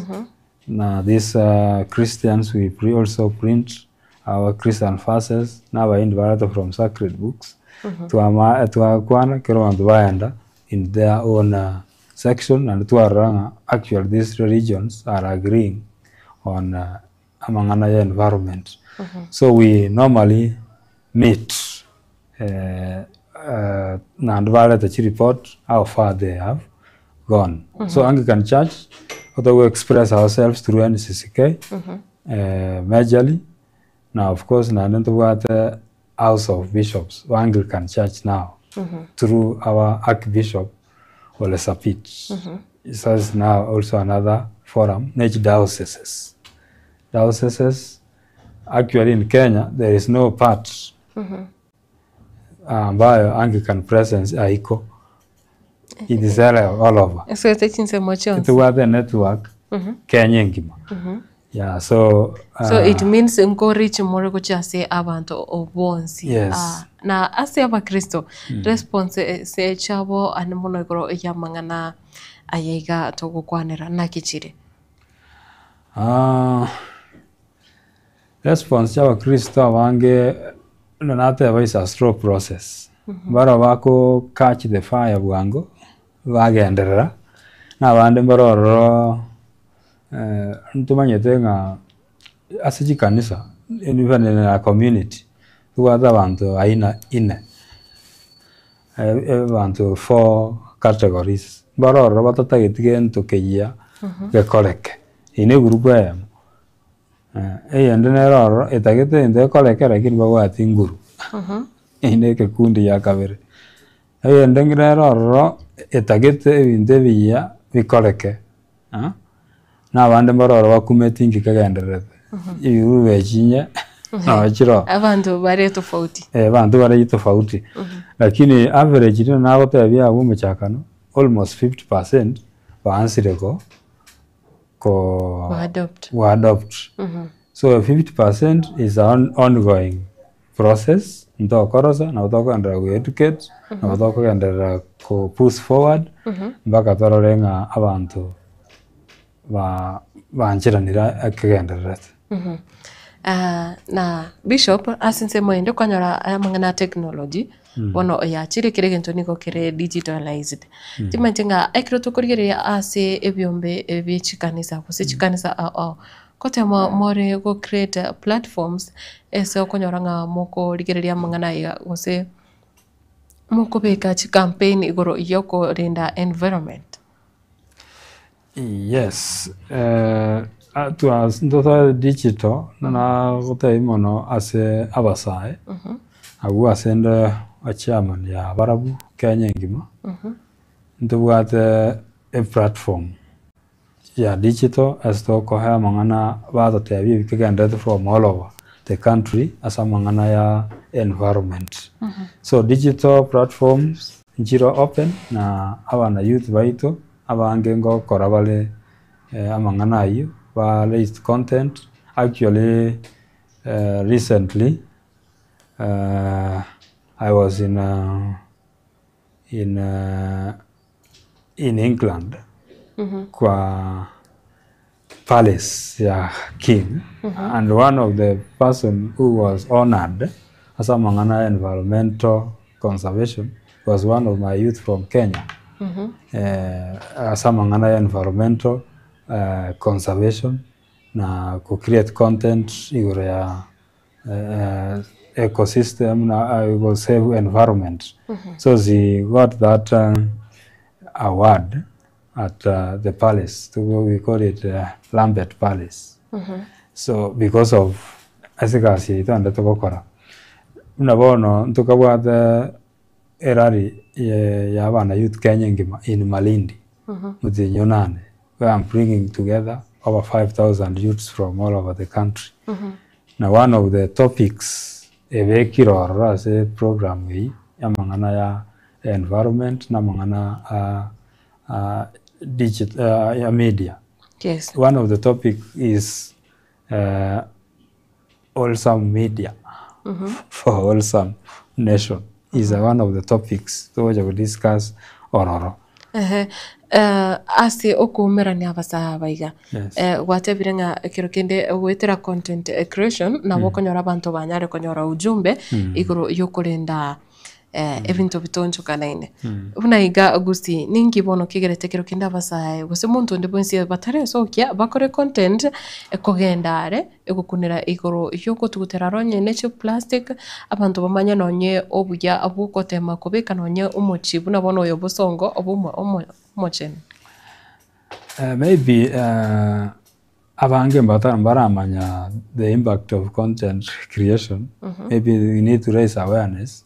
Na these Christians we pre also print our Christian verses na abaindi bareta from sacred books twama twakwana kero abanto baenda in their own section naende twarora ng'a actually these religions are agreeing on amang'ana ya environment. So we normally meet naende bareta chireport how far they have gone. So Anglican Church, otogo express ourselves through NCCK majorly, na of course naende ntobwate House of Bishops wa Anglican Church now through our Archbishop Ole Sapit. So is now also another forum, ne chidioceses. Dioceses, actually in Kenya there is no part ambayo Anglican presence haiko. It is all over. Esoete chinsemo chionsi. Tobwate network Kenya engima. Yeah, so So it means nko reach more gochia ase abanto bonsi. Yes. Ah, na ase abakristo response ase chiabo ande mono igoro y'amang'ana aya iga togokwanera naki chire? Ah, response ya abakristo abange buna nateba is a slow process. Barabwo bako catch the fire bwango, bagenderera, na abande mbare ororo ntomanyete ng'a ase chikanisa even in a community, tobwate abanto aina ine, abanto four categories, mbare ororo batatageti gento keyia gekoreke, eye na egroup eyemo. Eyende nere ororo etagete egento gekoreke lakini babwati nguru, eye na ekekundi gia kabere. Eyende nere ororo etagete ebinto ebiya bikoreke, na abande mbare ororo bakumeti inki kegendererete, ebibubu echinye nabo chiroo. Abanto bare tofauti. Abanto bare tofauti, lakini average rende nagotebia abwo omochakano, almost 50 percent baansire ko ko Go-adopt. go-adopt. So 50% is an ongoing process, ntokorosa nabo tokogenderera go educate, nabo tokogenderera ko push forward, mpaka torore ng'a abanto ba bancheranire ekegendererete. Ah, na Bishop, ase ensemo ende okonyora amang'ana a technology bono yachire kera egento nigo kere digitalized. Timanyeti ng'a ekero tokorigereria ase ebiombe bie chikanisa gose chikanisa ao ao, kotema more go create platforms ase okonyora ng'a mokorigereria amang'ana aya gose mokobeka chicampaign igoro ya okorinda environment. Yes, ntotware digital nagotebia mono ase abasae, abwo ase inde chairman ya barabwo Kenya engima, ntobwate eplatform ya digital ase tokoa amang'ana batotebia ebi kegenderete from all over the country ase amang'ana ya environment. So digital platforms nchire open na abana youth baito abange ngokora bare amang'ana aywo, ba raised content. Actually recently I was in England kwa palace ya king and one of the person who was honoured ase amang'ana ya environmental conservation was one of my youth from Kenya ase amang'ana ya environmental conservation na go create content igoro ya ecosystem na go save environment. So she got that award at the palace, we call it Lambeth Palace. So because of ase egasi eye twendete gokora. Buna bono ntokabwate erally ya abana youth Kenya engima in Malindi, omotienyi o nane, where I'm bringing together over 5000 youths from all over the country. Na one of the topics ebekire ororo ase program eyio, amang'ana ya environment na amang'ana a a digital ya media. Yes. One of the topic is wholesome media for wholesome nation is one of the topics togocha kodiscuss ororo. Ehe, ase okoumerania abasae aba iga, Yes. gwatebire ng'a ekero kende goetera content creation nabo okonyora abanto banyare konyora ujumbe igoro yokorenda ebinto bitonchokanaine. Buna iga gusii, ninki bono kegerete ekero kende abasae gose monto onde bwensi bataresokia bakore content ekogenda are egokunera igoro yogotugutera aro onye ne chiplastic, abanto bamanye nonye obuya bwogotema kobeka nonye omochie buna bono oyo bosongo obe omochenu. Maybe abange mbaramanya the impact of content creation, maybe we need to raise awareness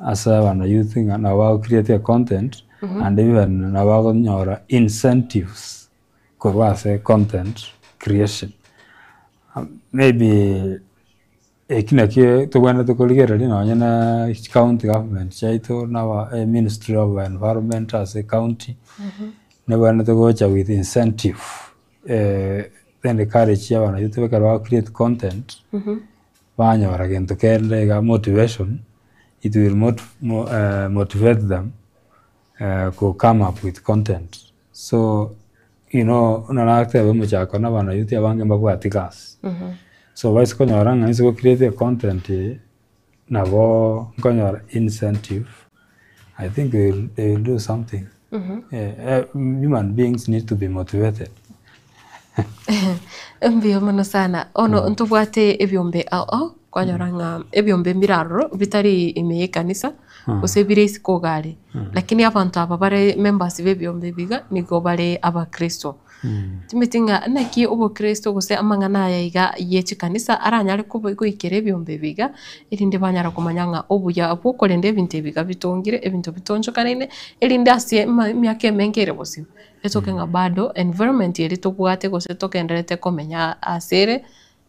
ase abana youth ng'a nabo bago create content and even nabo bakonyora incentives korwa ase content creation. Maybe eki nakio tobwenerete korigereria nonye na county government chiaito na aba ministry of environment ase county, nebwenerete gocha with incentive encourage abana baito ekero bago create content, banyora gento kende iga motivation, it will motivate them ko come up with content. So you know buna nateba omochako na abana youth abange mbabwati gasi, so baise konyora ng'a inse go create econtent eye, nabo nkonyora incentive, I think they will do something. Human beings need to be motivated. Mbuya mono sana. Bono ntobwate ebiombe ao ao, kwanyora ng'a ebiombe mbire aroro bitari ime ya ekanisa, gose bire isiko iga aria. Lakini abanto aba bare members ba ebiombe ebi iga, nigo bare abakristo. Timanyeti ng'a naki obokristo gose amang'ana aya iga ye chikanisa aranyare koba goikera ebiombe ebi iga, erinde banyara komanya ng'a obuya bwa okorenda ebinto ebi iga bitongire, ebinto bitonchokanaine, erinde ase emiaka emenge ere bosio, etoke ng'a bado environment eria tobwate gose togendererete komenya ase ere,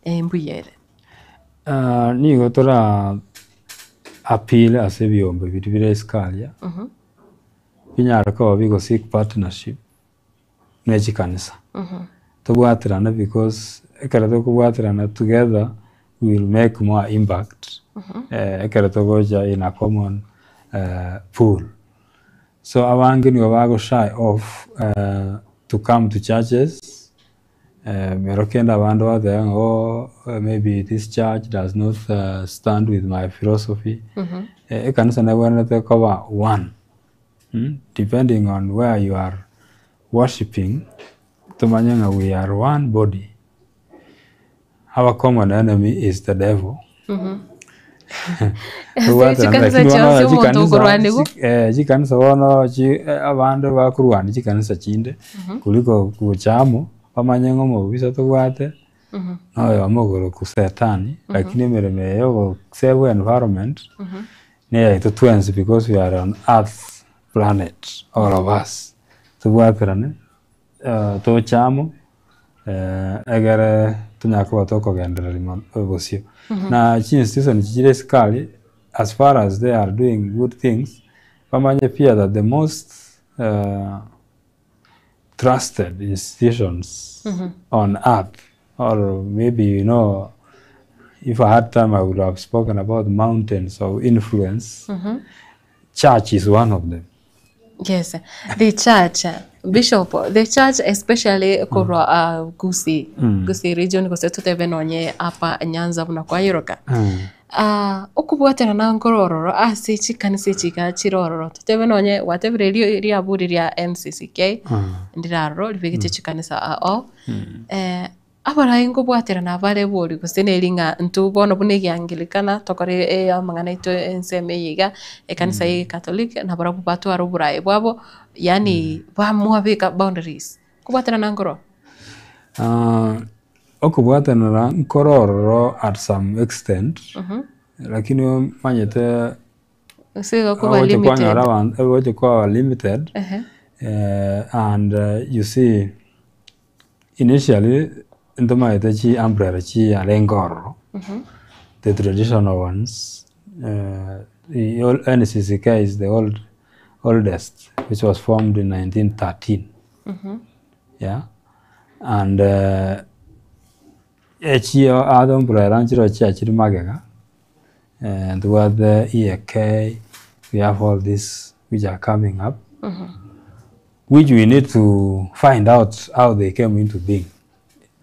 mbuya ere. Nigo tora appeal ase ebiombe biria bire isiko aria, binyare koba bigo seek partnership ne chikanisa. Tobwaterane because ekero tokobwaterana together we will make more impact ekero togocha in a common pool. So abange nigo bago shy off to come to churches, ero kende abande bagoteba ng'a oh maybe this church does not stand with my philosophy. Ekanisa nebwenerete koba one, depending on where you are worshiping, tomanye ng'a we are one body. Our common enemy is the devil. Ase chikanisa chionsi omonto okorwanigwa. Chikanisa bono abande bakorwania chikanisa chinde, kuliko gocha amo, bamanye ng'a omobisa tobwate, noyomo okorokwa setani, lakini emeremo eye ya ogo save environment, neyaito twensi because we are on earth planet all of us. Tobwaterane, toche amo, egere tonyare koba tokogendereria mono bosio. Na chi institution chire isiko aria, as far as they are doing good things, bamanye pia that the most trusted institutions on earth or maybe you know if I had time I would have spoken about mountains of influence, church is one of them. Yes, the church, bishop, the church especially korwa ah, Gusii, Gusii region gose totebe nonye apa Nyanza buna kwayeroka. Ah, okobwaterana nkoro ororo ase chikanisa echi iga chire ororo, totebe nonye gwatebire erio riaburi ria NCCK, ndire aroro ribegete chikanisa ao, Abarai nkobwaterana bare bori gose neri ng'a intwe bono buna egiangilikana tokore amang'ana aito ensemo eye iga, ekanisa ya egekatoliki nabarabwo batware oboraai bwabo, yaani bamwabeka boundaries. Nkobwaterana nkoro? Okobwatanera nkoro ororo at some extent, lakini omanyete Gose igo koba ogocha limited. kwanyora abanto ogocha kwaba limited, and you see. Initially ntomaete chi umbrella chiarenge ororo, the traditional ones, the old NCCK is the old oldest which was formed in 1913, yeah, and echi other umbrella nchire chiachire magega, ntobwate EAK, we have all these which are coming up. Which we need to find out how they came into being,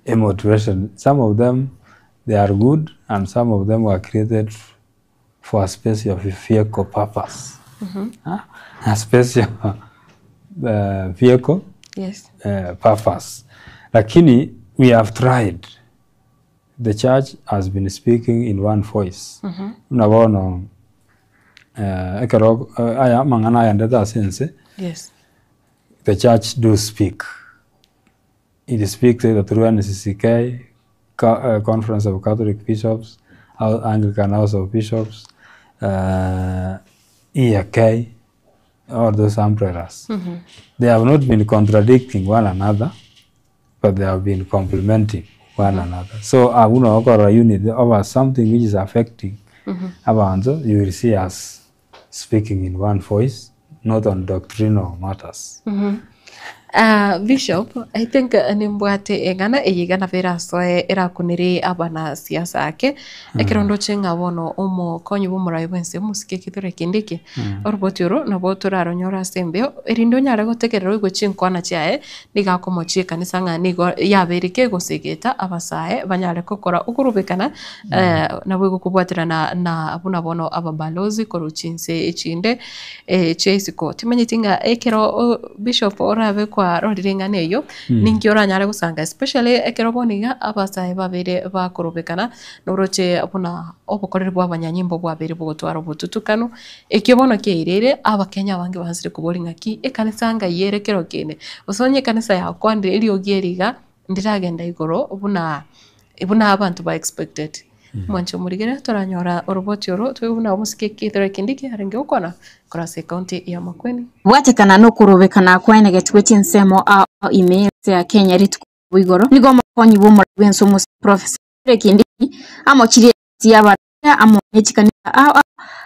a motivation. Some of them they are good and some of them were created for a special vehicle purpose. A special vehicle Yes. purpose. Lakini we have tried. The church has been speaking in one voice. Buna bono ekero aya amang'ana ayandete ase ense, Yes. the church do speak. It speaks either through NCCK, Conference of Catholic Bishops, Anglican House of Bishops, EAK, all those umbrellas. They have not been contradicting one another, but they have been complementing one another. So abwo nabo okorora unity over something which is affecting abanto, you will see us speaking in one voice, not on doctrinal matters. Ah, Bishop, I think nimbwate eng'ana eye iga nabo erasoe erakunere abanasiasa ake, ekero ndoche ng'a bono omokonyi bw'omorai bwense omosike Kithure Kindiki, oroboti oro nabo toraronyore ase embeo, erinde onyare gotegerera oigwe chinkwana chiaye, Nigo akomochia ekanisa ng'a nigo yabeire kegosegeta abasae banyare gokora okorubekana, naboigo kobwaterana na buna bono ababalozi korwa chinse echinde chia isiko. Timanyeti ng'a ekero bishop orabe kwarorire eng'ana eyio, ninki oranyare gosanga especially ekero bono iga abasae babeire bakorubekana, noroche buna obokoreri bwa abanyanyimbo bwabeire bogotwara obotutukanu. Ekio bono kiairire, Abakenya abange bansire koboria ng'aki ekanisa ngai ere kero kende, gose onye ekanisa yakwanire eriogi eri iga, ndiragenda igoro buna buna abanto ba expected. Mwanche omorigere toranyora oroboti oro toigwe buna omosike Kithure Kindiki arenge gokwana korwa ase ecounty ya Makueni. Bwatekana nokorobekana kwaenegetigwe chinsemo ao ao ime y'ense ya Kenya rituko riabo igoro, nigo omokonyi bw'omorai bw'ense omosike Professor Kithure Kindiki amochirie egati y'abaroria amo ne chikanisa ao ao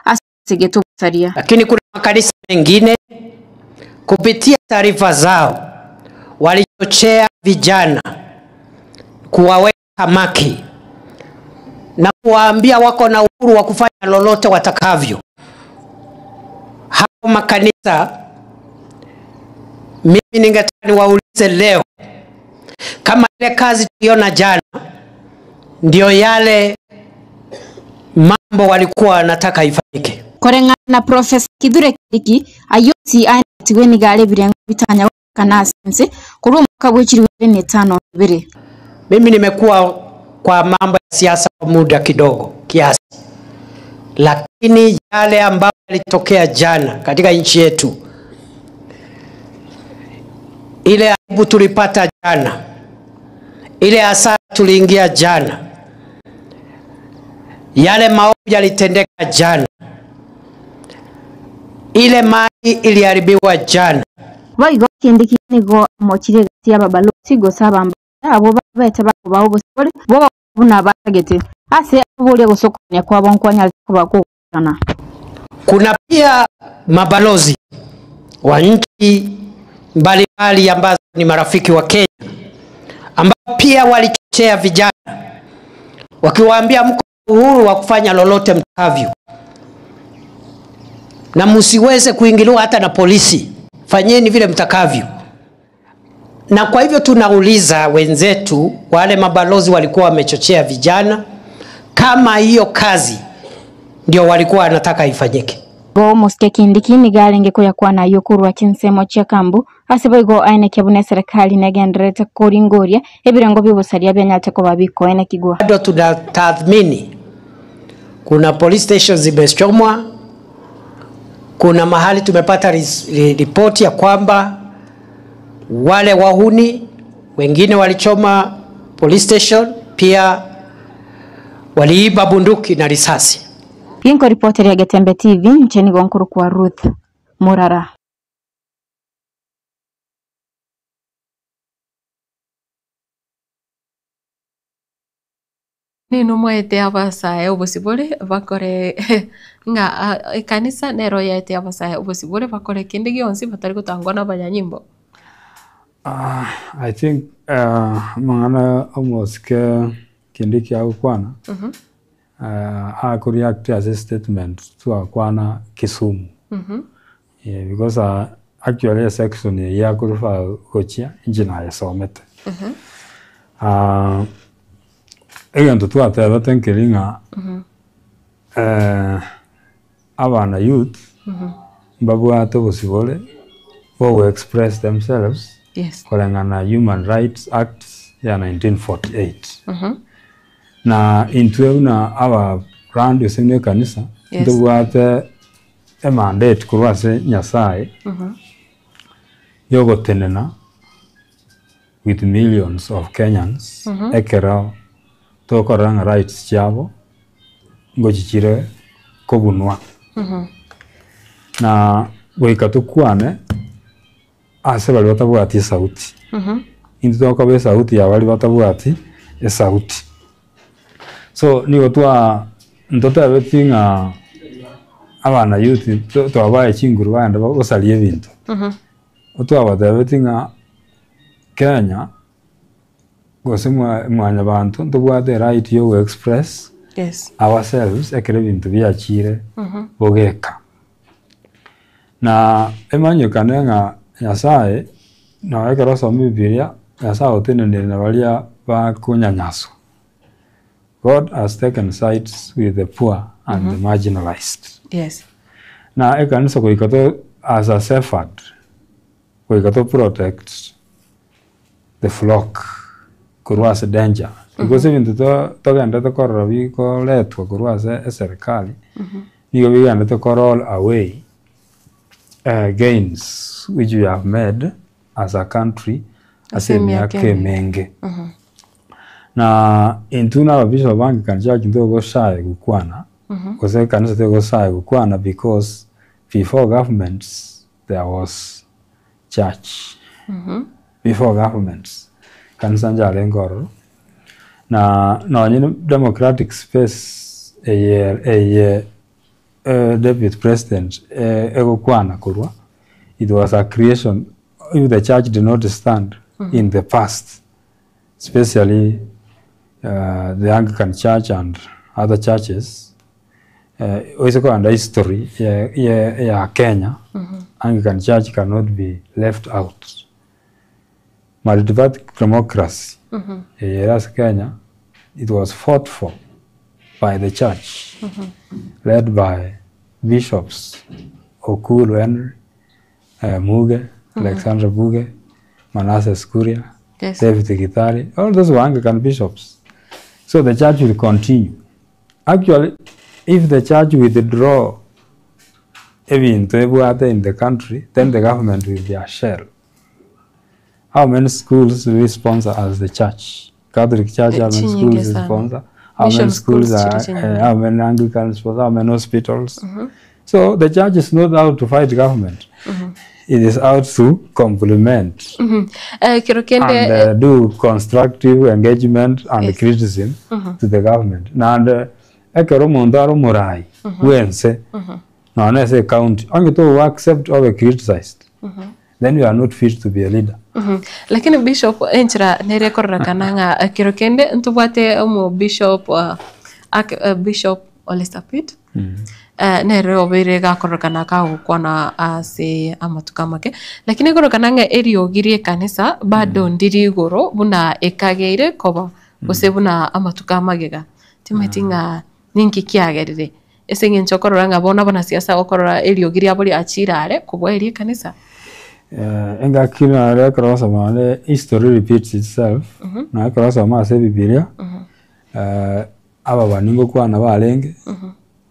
ase ogosegeta obosaria. Lakini kuna makanisa mengine kupitia taarifa zao walichochea vijana kuwaweka hamaki na kuwaambia wako na uhuru wa kufanya lolote watakavyo. Hao makanisa mimi ningetaka niwaulize leo kama ile kazi tuliona jana ndio yale mambo walikuwa wanataka ifanyike. Koreng'ana na Professor Kithure Kindiki, ayio onsi aenetigwe nigo are ebirengo bitanya gokorekana ase ense korwa omwaka bwe chilifu ibere na etano na ibere. Mimi nimekuwa kwa mambo ya siasa kwa muda kidogo kiasi, lakini yale ambayo yalitokea jana katika nchi yetu, ile aibu tulipata jana, ile hasara tuliingia jana, yale maovu yalitendeka jana, ile mali iliharibiwa jana. Boigo Kindiki nigo amochirie egati y'ababalosi gose abambasada abwo babete bakobaa obosibore bw'ogokora buna batagete, ase ababoria gose okogania kwabo nkwanyarete koba kw'ogoikerana. Kuna pia mabalozi wa nchi mbalimbali ambazo ni marafiki wa Kenya ambao pia walichochea vijana wakiwaambia mko uhuru wa kufanya lolote mtakavyo na msiweze kuingiliwa hata na polisi. Fanyeni vile mtakavyo. Na kwa hivyo tunauliza wenzetu wale mabalozi walikuwa wamechochea vijana, kama hiyo kazi ndio walikuwa wanataka ifanyike. Igo omosike Kindiki nigo arenge koyakwana ayio korwa chinsemo chia Kambu ase boigo aenekia buna eserekari negendererete koringoria ebirengo bi'obosaria bianyarete koba bikoenekigwa. Bado tunatathmini, kuna police stations zimechomwa, kuna mahali tumepata ripoti ya kwamba wale wahuni wengine walichoma police station, pia waliiba bunduki na risasi. Ginko ripoteria Getembe TV, inche nigo nkorokwa Ruth Murara. Ninwe mwaete abasae obosibore bakore ng'a ekanisa nero yaete abasae obosibore bakore kende gionsi batari gotangwa na abanyanyimbo. I think amang'ana omosike kende kiagokwana akoreact ase estatement twakwana Kisumu because actually esection eyio akorefer gochia inche nayesomete. Egento twatebete nkeri ng'a abana youth mbabwate obosibore bwa go express themselves Yes. koreng'ana na Human Rights Act ya 1948. Na intwe buna abarandi gose buna ekanisa Yes. ntobwate emandate korwa ase Nyasaye yogotenena with millions of Kenyans ekero tokorora ng'a rights chiabo ngochichire kobunwa. Na goika tokwane ase baria batabwati esauti. Intwe tokoba esauti ya baria batabwati esauti. So nigo twa ntotebeti ng'a abana youth twabae chinguru bagende gosaria ebinto. Twabatebeti ng'a Kenya gose mwanyabanto ntobwate eright ya ogo express ourselves ekero ebinto biachire bogeka. Na emanyekane ng'a Nyasaye nonye ekero osoma ebibiria, Nyasaye otenenire na baria bakonyanyaswa. God has taken sides with the poor and the marginalized. Na ekanisa goika to as a shepherd goika to protect the flock korwa ase danger because ebinto to togendete korora bikoretwa korwa ase eserikali nigo bigendete ko roll away gains which we have made as a country ase emiaka emenge. Na intwe na ababishop ba Anglican Church ntogosaya gokwana gose ekanisa tegosaya gokwana because before governments there was church. Before governments kanisa njarenge ororo na nonye ne democratic space eye eye deputy president egokwana korwa it was a creation if the church did not stand in the past especially the Anglican church and other churches oise kogenda history ya Kenya Anglican church cannot be left out. Multiparty democracy eye ere ase Kenya it was fought for by the church led by bishops Okuru Henry, Muge, Alexander Muge, Manasseh Kuria, David Gitari, all those were Anglican bishops. So the church will continue. Actually, if the church withdraw ebinto ebwate in the country, then the government will be a shell. How many schools do we sponsor as the church? Catholic Church, how many Chinyinge schools sana. sponsor? How Mission many schools schools are, chiri chinyinge. how many Anglican sponsor? How many hospitals? So the church is not out to fight government. It is out to complement Kero kende and do constructive engagement and criticism to the government. Naende ekero omonto are omorai bwense nonya ase ecounty onye togo accept obe criticized then you are not fit to be a leader. Lakini bishop enchera nere ekororekana ng'a kero kende ntobwate omo bishop Bishop Ole Sapit. Nere obeire gakororekana kagokwana ase amatuko amake, lakini ekororekana ng'a eriogi ri'ekanisa bado ndiri igoro buna ekageire koba gose buna amatuko amagega. Timanyeti ng'a ninki kiagerire ase eng'encho okorora ng'a bono abanasiasa okorora eriogi riabo riachire are kobua eri'ekanisa. Engaki nare ekero ogosoma naende history repeats itself, na ekero ogosoma ase ebibiria, ababani ngokwana barenge,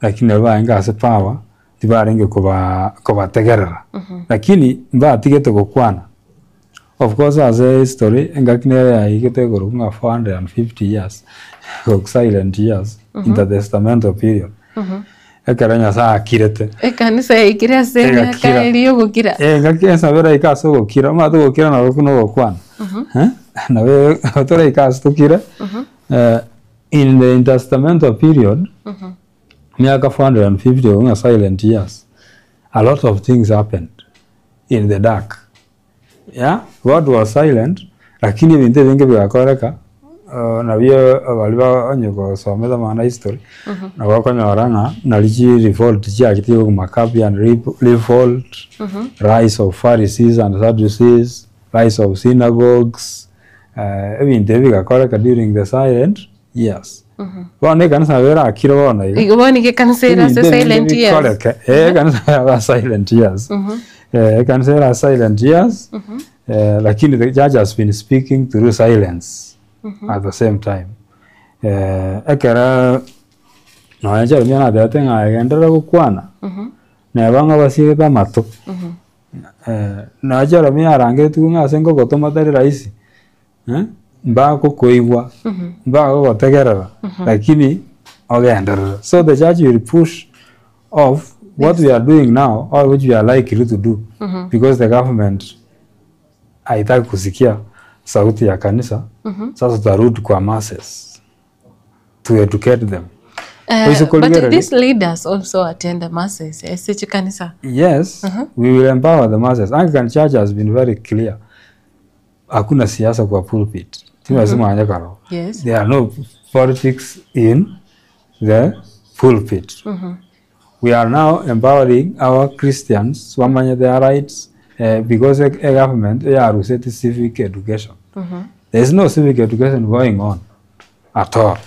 lakini nabo barenge ase power, tibarenge koba kobategerera, lakini mbatigete gokwana. Of course ase history, engaki nere yaigete igoro ng'a 450 years, silent years, intertestamental period, ekero Nyasaye akirete. Ekanisa yaikire ase emiaka Egakira. eria y'ogokira. Eh, engaki ensa beraika ase ogokira, omanyete ogokira nabo buna ogokwana, nabo toraika ase tokire, In the intertestamental period, miaka 450 obo ng'a silent years, a lot of things happened in the dark. Yeah, God was silent, lakini ebinto ebinge bigakoreka, nabio baria ba onye gosomete amang'ana history, nabo okonyora ng'a nari chi revolt chiachete chikorokwa Maccabean revolt, rise of Pharisees and Sadducees, rise of synagogues, Ebinto ebi bigakoreka during the silent years. Bono ekanisa nabo erakire bono iga. Igo bono iga ekanisa ere ase Ebinto ebinge silent years. bikoreke. Eh, ekanisa ere ase silent years. Eh, ekanisa ere ase silent years. Eh, lakini the church has been speaking through silence at the same time. Eh, ekero nonya Jeremia natebete ng'a genderera gokwana, neba ng'a basiegete amato. Na Jeremia arangeretigwe ng'a ase ngogotoma tari rahisi, mbagokoigwa, mbagogotegerera, lakini ogenderere. So the church will push off what we are doing now or which we are likely to do because the government haitaki kusikia sauti ya kanisa, sasa tutarudi kwa masses to educate them. Oise But korigereria- these leaders also attend the masses ase chikanisa. Yes, we will empower the masses. Anglican Church has been very clear. Hakuna siasa kwa pulpit. Ti mwanya karo. Yes. There are no politics in the pulpit. We are now empowering our Christians bamanye their rights eh, because e, e government eyaruseti civic education. There is no civic education going on at all.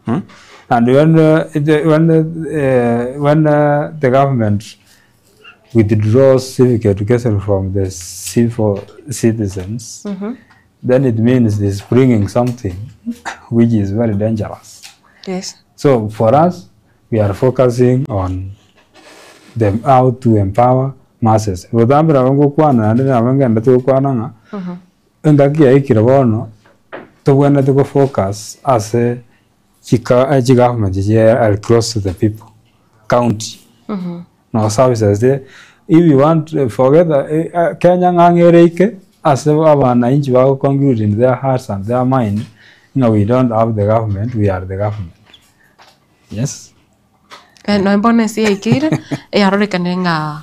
Hmm? And when, the, when, when the government withdraws civic education from the civil citizens, then it means it's bringing something which is very dangerous. Yes. So for us, we are focusing on them how to empower masses. Gotambera nabo ngokwana naende nabo ngendete gokwana ng'a engaki yaikire bono tobwenerete go focus ase chika chigovernment chiria are close to the people, county no services there. If you want to forget that, Kenya ng'a ng'ere ike ase abananchi bago conclude in their hearts and their mind ng'a we don't have the government, we are the government. Yes. Nonya bono ense yaikeire, eyarorekanire ng'a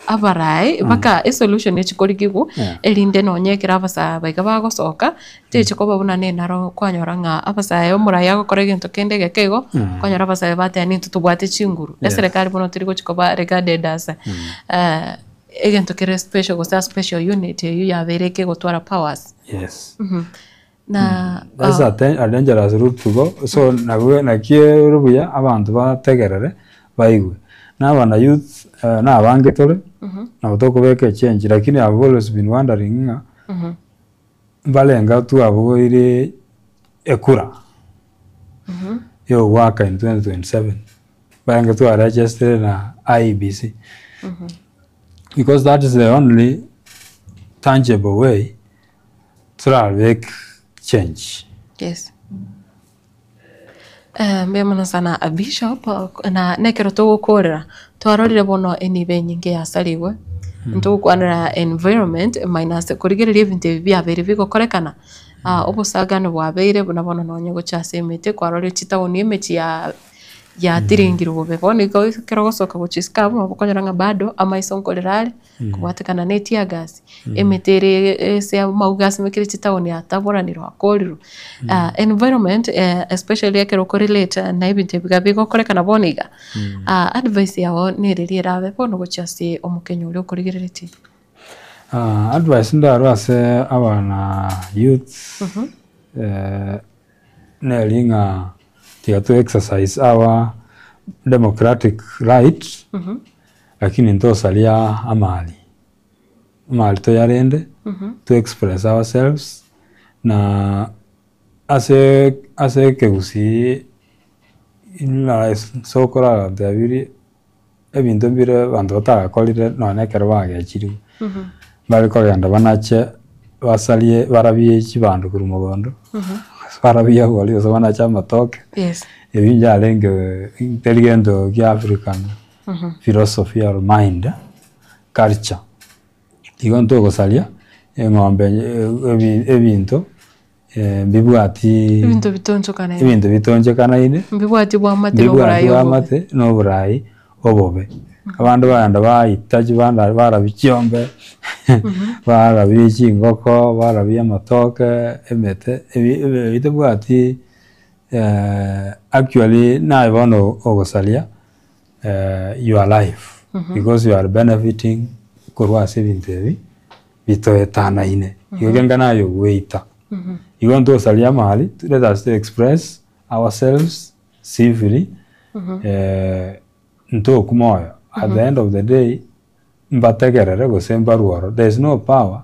abarai mpaka esolution echi korigigwa, erinde nonya ekero abasae aba iga bagosoka, techi koba buna nenaro kwanyora ng'a abasae omorai agokora egento kende egeke igo, kwanyora abasae bateba nintwe tobwate chinguru, eserekari bono teri gochi koba regarded as egento kere special gose a special unit eywo yabeire ekegotwara powers. Yes. Na That's a, a dangerous route to go. So nabwo naki ere buya abanto bategerere baigwe. Na abana youth eh, na abange tore nabo tokobeka echange lakini I've always been wondering ng'a mbarenga twaboire ekura yogoaka in 2027 mbarenge twaregistered na IEBC because that is the only tangible way torabeke change. Yes. Eh, mbuya mono sana a bishop na nekero togokorera twarorire bono enibo enyinge yasarigwe ntogokwanera environment minus korigereria ebinto ebi biabeire bigokorekana ah, obosagani bwabeire buna bono nonye gocha ase emete kwarorire chitaoni emechie ya. Yatiringirwe bobe. Bono igo ekero ogosoka gochia isiko abwo nabo okonyora ng'a bado amaiso nkorera are, kobwatekana na etear gas, emete ere ase amauga asimekire chitown yataboranirwe akorirwe. Environment especially ekero okorelate na ebinto ebi iga bigokorekana bono iga, advice yago nereri erabe bono gochia ase omokenya oria okorigereretie? Advice ndarwe ase abana youth, neri ng'a tiga to exercise our democratic right, lakini ntosaria amari, amari toyarende, to express ourselves, na ase ase ekegusii na sokoro agantebirie ebinto mbire abanto batagakorire nonya na ekero bagechirwe, mbare kogenda banache basarie barabie chibando korwa mogondo, barabie obori gose banache amatoke, Yes. ebi yarenge teri gento kia African philosophy or mind, culture. Igo ntogosaria eng'ombe ebi ebinto mbibwati Ebinto bitonchokanaine. ebinto bitonchokanaine Mbibwati bwamate na mbibwati oborai obobe. bwamate na oborai obobe. Abanto bagenda baita chibanda barabia chiombe, barabia chingoko, barabia amatoke, emete, ebi ebi tobwati actually naye bono ogosaria your life because you are benefiting korwa ase ebinto ebi bitoetanaine. Igo kenga naye ogoita. Igo ntosaria amari, let us to express ourselves civilly ntokwa moyo. At the end of the day mbategerere gose mbarwe ororo. There is no power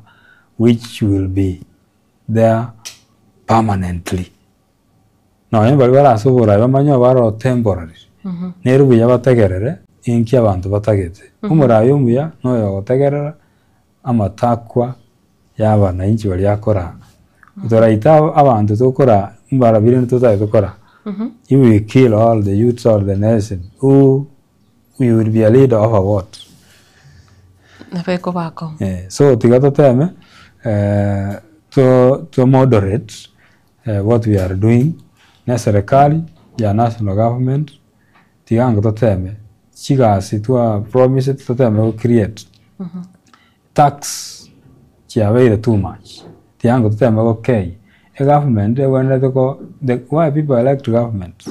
which will be there permanently. Nonye baria bare ase oboraai bamanye obo aro temporary, nere buya bategerere inki abanto batagete. Omoraai omuya noyo ogotegerera amatakwa ya abananchi baria akoraa. Toraita abanto tokoraa mbarabwo rende totagete koraa, if we kill all the youths or the nation who you will be a leader over what? Nabo ekoba akong'u. Eh, so tiga toteme to to moderate what we are doing na eserekari ya national government tiga ango toteme chigasi twa promised toteme go create tax chiabeire too much tiga ango toteme gokei egovernment ebwenerete ko the why people elect government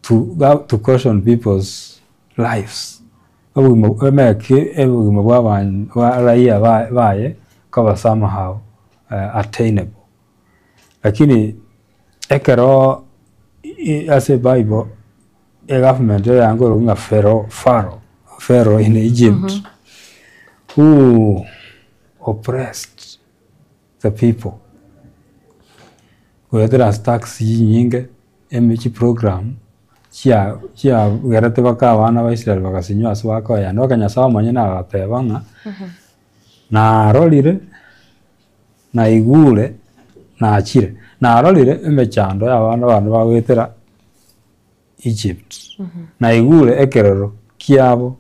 to to caution people's lives obogima emeki obogima bwa aban bwa raia baye koba somehow attainable. Lakini ekero ase ebible, egovernment eyango korokwa ng'a Pharaoh, Pharaoh, Pharaoh in Egypt, who oppressed the people, goetera ase tax chinyinge, ime chiprogram chia chiagerete mpaka abana ba Israel bagasinywa ase bakoyenda, mpaka Nyasaye omonyene agateba ng'a narorire. Naigure, nachire, narorire emechando y'abana bane bagoetera Egypt, naigure ekerero kiabo,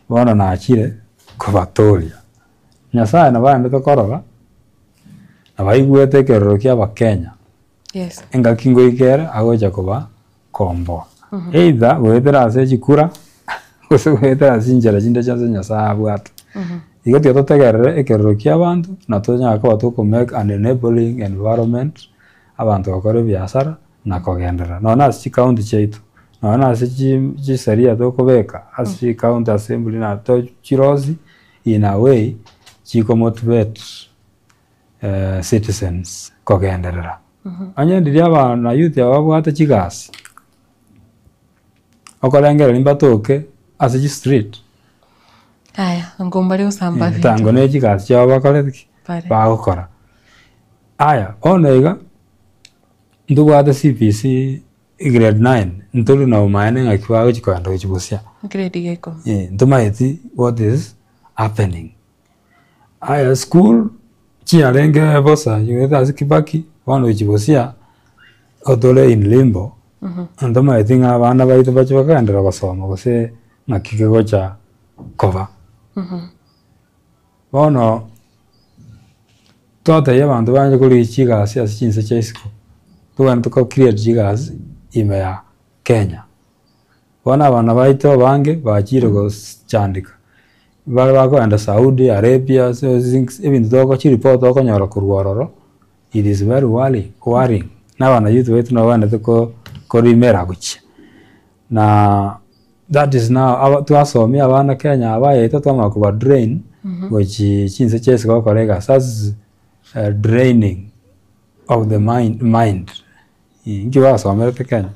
bono nachire kobatooria. Nyasaye nabo aendete korora, nabo aigwete ekerero kia abakenya, Yes. engaki ngoika ere agocha kobakomboa. Either goetera ase chikura, gose goetera ase chinchera chinde chionsi Nyasaye abwate. Igo tiga totegerere ekerero kia abanto, na tonyare koba toko make an enabling environment, abanto gokora ebiasara na kogenderera. Nonye na ase chicounty chiaito, nonye na ase chi chisheria tokobeka ase chicounty assembly na to chirosi in a way chikomotivate citizens kogenderera. Onye ndiria abana youth aba babwate chigasi, okorengereria mbatoke ase chistreet. Aya, ango mbare gosamba Eh, binto. Tango ne chigasi chiabo bakorete ki? Bare. Bagokora. Aya, bono iga, ntobwate CBC grade nine, ntori na obomaene ng'aki bagochi kogenda gochi bosia. Grade ya ikomi. Eh, ntomaeti what is happening. Aya school, chiarenge bosa chigoeta ase Kibaki, bono gochi bosia, otore in limbo, ntomaeti ng'a abana baito bache bakagenderera gosoma gose ng'aki kegocha koba. Bono, twatebia abanto banje korigia chigasi ase chinse chia isiko, togende toko create chigasi ime ya Kenya. Bono abana baito abange bachire gochandika, bare bakoenda Saudi Arabia ase ebinto toko chiripoti tokonyora korwa ororo, it is very worrying worrying. Na abana youth baito nabo baendete ko korimera gochia. Na that is now aba twasomia abana Kenya aba yaito twamanya koba drain gochi chinse chia isiko gokora egasi that's draining of the mind mind. Inki basomerete Kenya,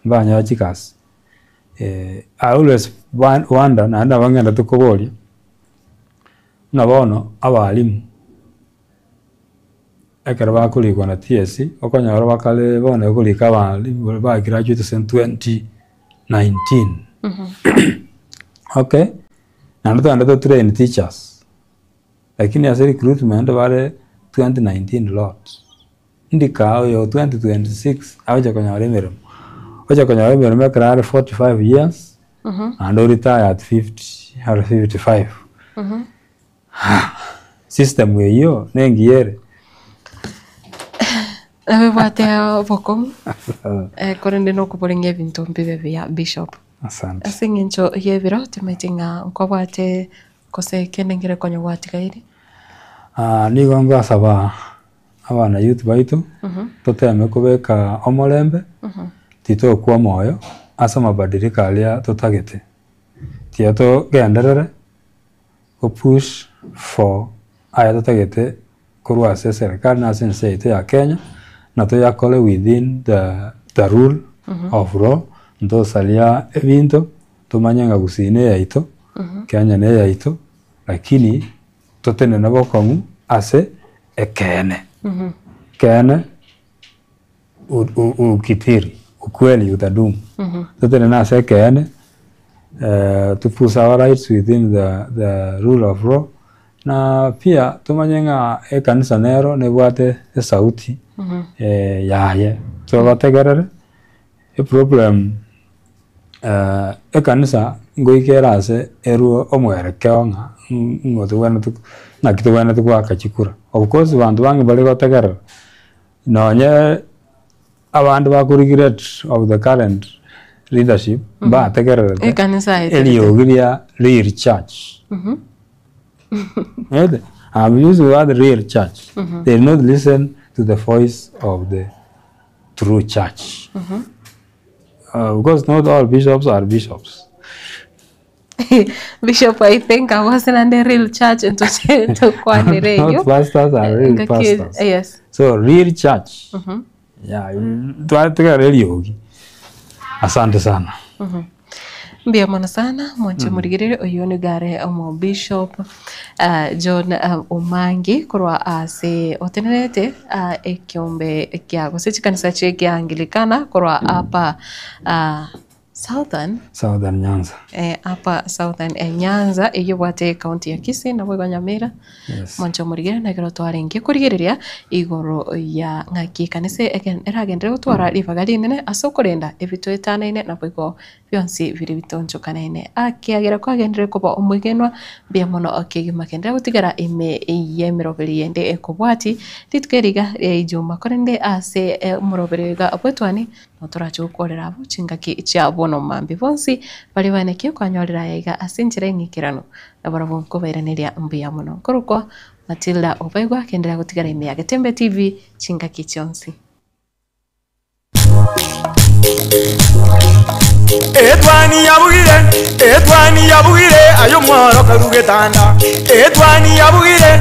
mbanyora chigasi. I always wonder naende nabo ng'endete koboria, buna bono abalimu, ekero bakorikwa na TSC, okonyora bakare bono ekorika abalimu ba graduate ase 2019. Okay, naende togende to train teachers, lakini ase recruitment bare 2019 lot. Ndika oyo 2026 agocha konyora emeremo, ocha konyora emeremo ekero are 45 years, naende o retire at 50 or 55. System eywo nengiya ere? Nabebwate obokong'u korende nokoboria ng'a ebinto mbibe buya Bishop. Asante. Ase eng'encho y'ebiro timanyeti ng'a nkwabwate gose kende nkere konya gwatigaire. Nigo ngosaba abana youth baito, toteme kobeka omorembe, titokwa omoyo ase amabadiliko aria totagete. Tiga togenderere go push for aya totagete korwa ase eserekari na ase ense yaito ya Kenya, na toyakore within the the rule of law, ntosaria ebinto, tomanye ng'a gusii na eyaito, Kenya na eyaito, lakini totenene bokong'u ase ekeene. Ekeene ukithiri, ukweli utadumu. Totenene ase ekeene, to push our rights within the the rule of law, na pia tomanye ng'a ekanisa nero nebwate esauti yaye, tobategerere, eproblem ekanisa ngoika ere ase erwe omwerekeo ng'a ng'o tobwenerete ng'aki tobwenerete goaka chikura. Of course banto bange mbare gotegerera, nonye abande bako regret of the current leadership, mbategererete Ekanisa aeterete. eriogi ria real church. Omanyete, I'm using the word real church, they will not listen to the voice of the true church. Because not all bishops are bishops. Bishop I think agwo ase naende real church ntoche tokwanere eyio. Not pastors are real Ngaki- pastors. Yes. So real church. Yeah, twategera eriogi. Asante sana. Mbuya mono sana mwanche morigereria oyio nigo are omo bishop John Omangi korwa ase otenerete ekiombe kia gose chikanisa chia ekianglikana korwa apa Southern Southern Nyanza. Apa Southern Nyanza eyio ebwate ecounty ya Kisii naboigo Nyamira. Yes. Mwanche omorigereria na ekero twarenge korigereria igoro ya ng'aki ekanisa eragenderere gotwara ribaga rinene ase okorenda ebitoetanaine naboigo bionsi biria bitonchokanaine. Akiagera kwagenderire koba omwegenwa, mbuya mono kegima genderera gotigara ime y'emeroberi yende ekobwati rituko eri iga ria ijuma. Korende ase omoroberi iga bw'etwani nabo torache gokworera abwo chingaki chia bono mambia. Bonsi baria banekie kwanyorire aya iga ase enchera eng'ikeranu, nabarabwo nkobairaneria mbuya mono. Nkorokwa Matilda Obaigwa, genderera gotigara ime ya Getembe TV chingaki chionsi. Etwani yabugire, etwani yabugire, aye omworo karue getanda. Etwani yabugire,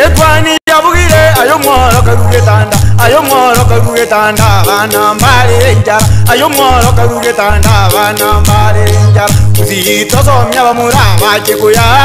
etwani yabugire, aye omworo karue getanda. Aye omworo karue getanda, abana mbare enchara. Aye omworo karue getanda, abana mbare enchara. Gusii tosomia abamura abache koyaba.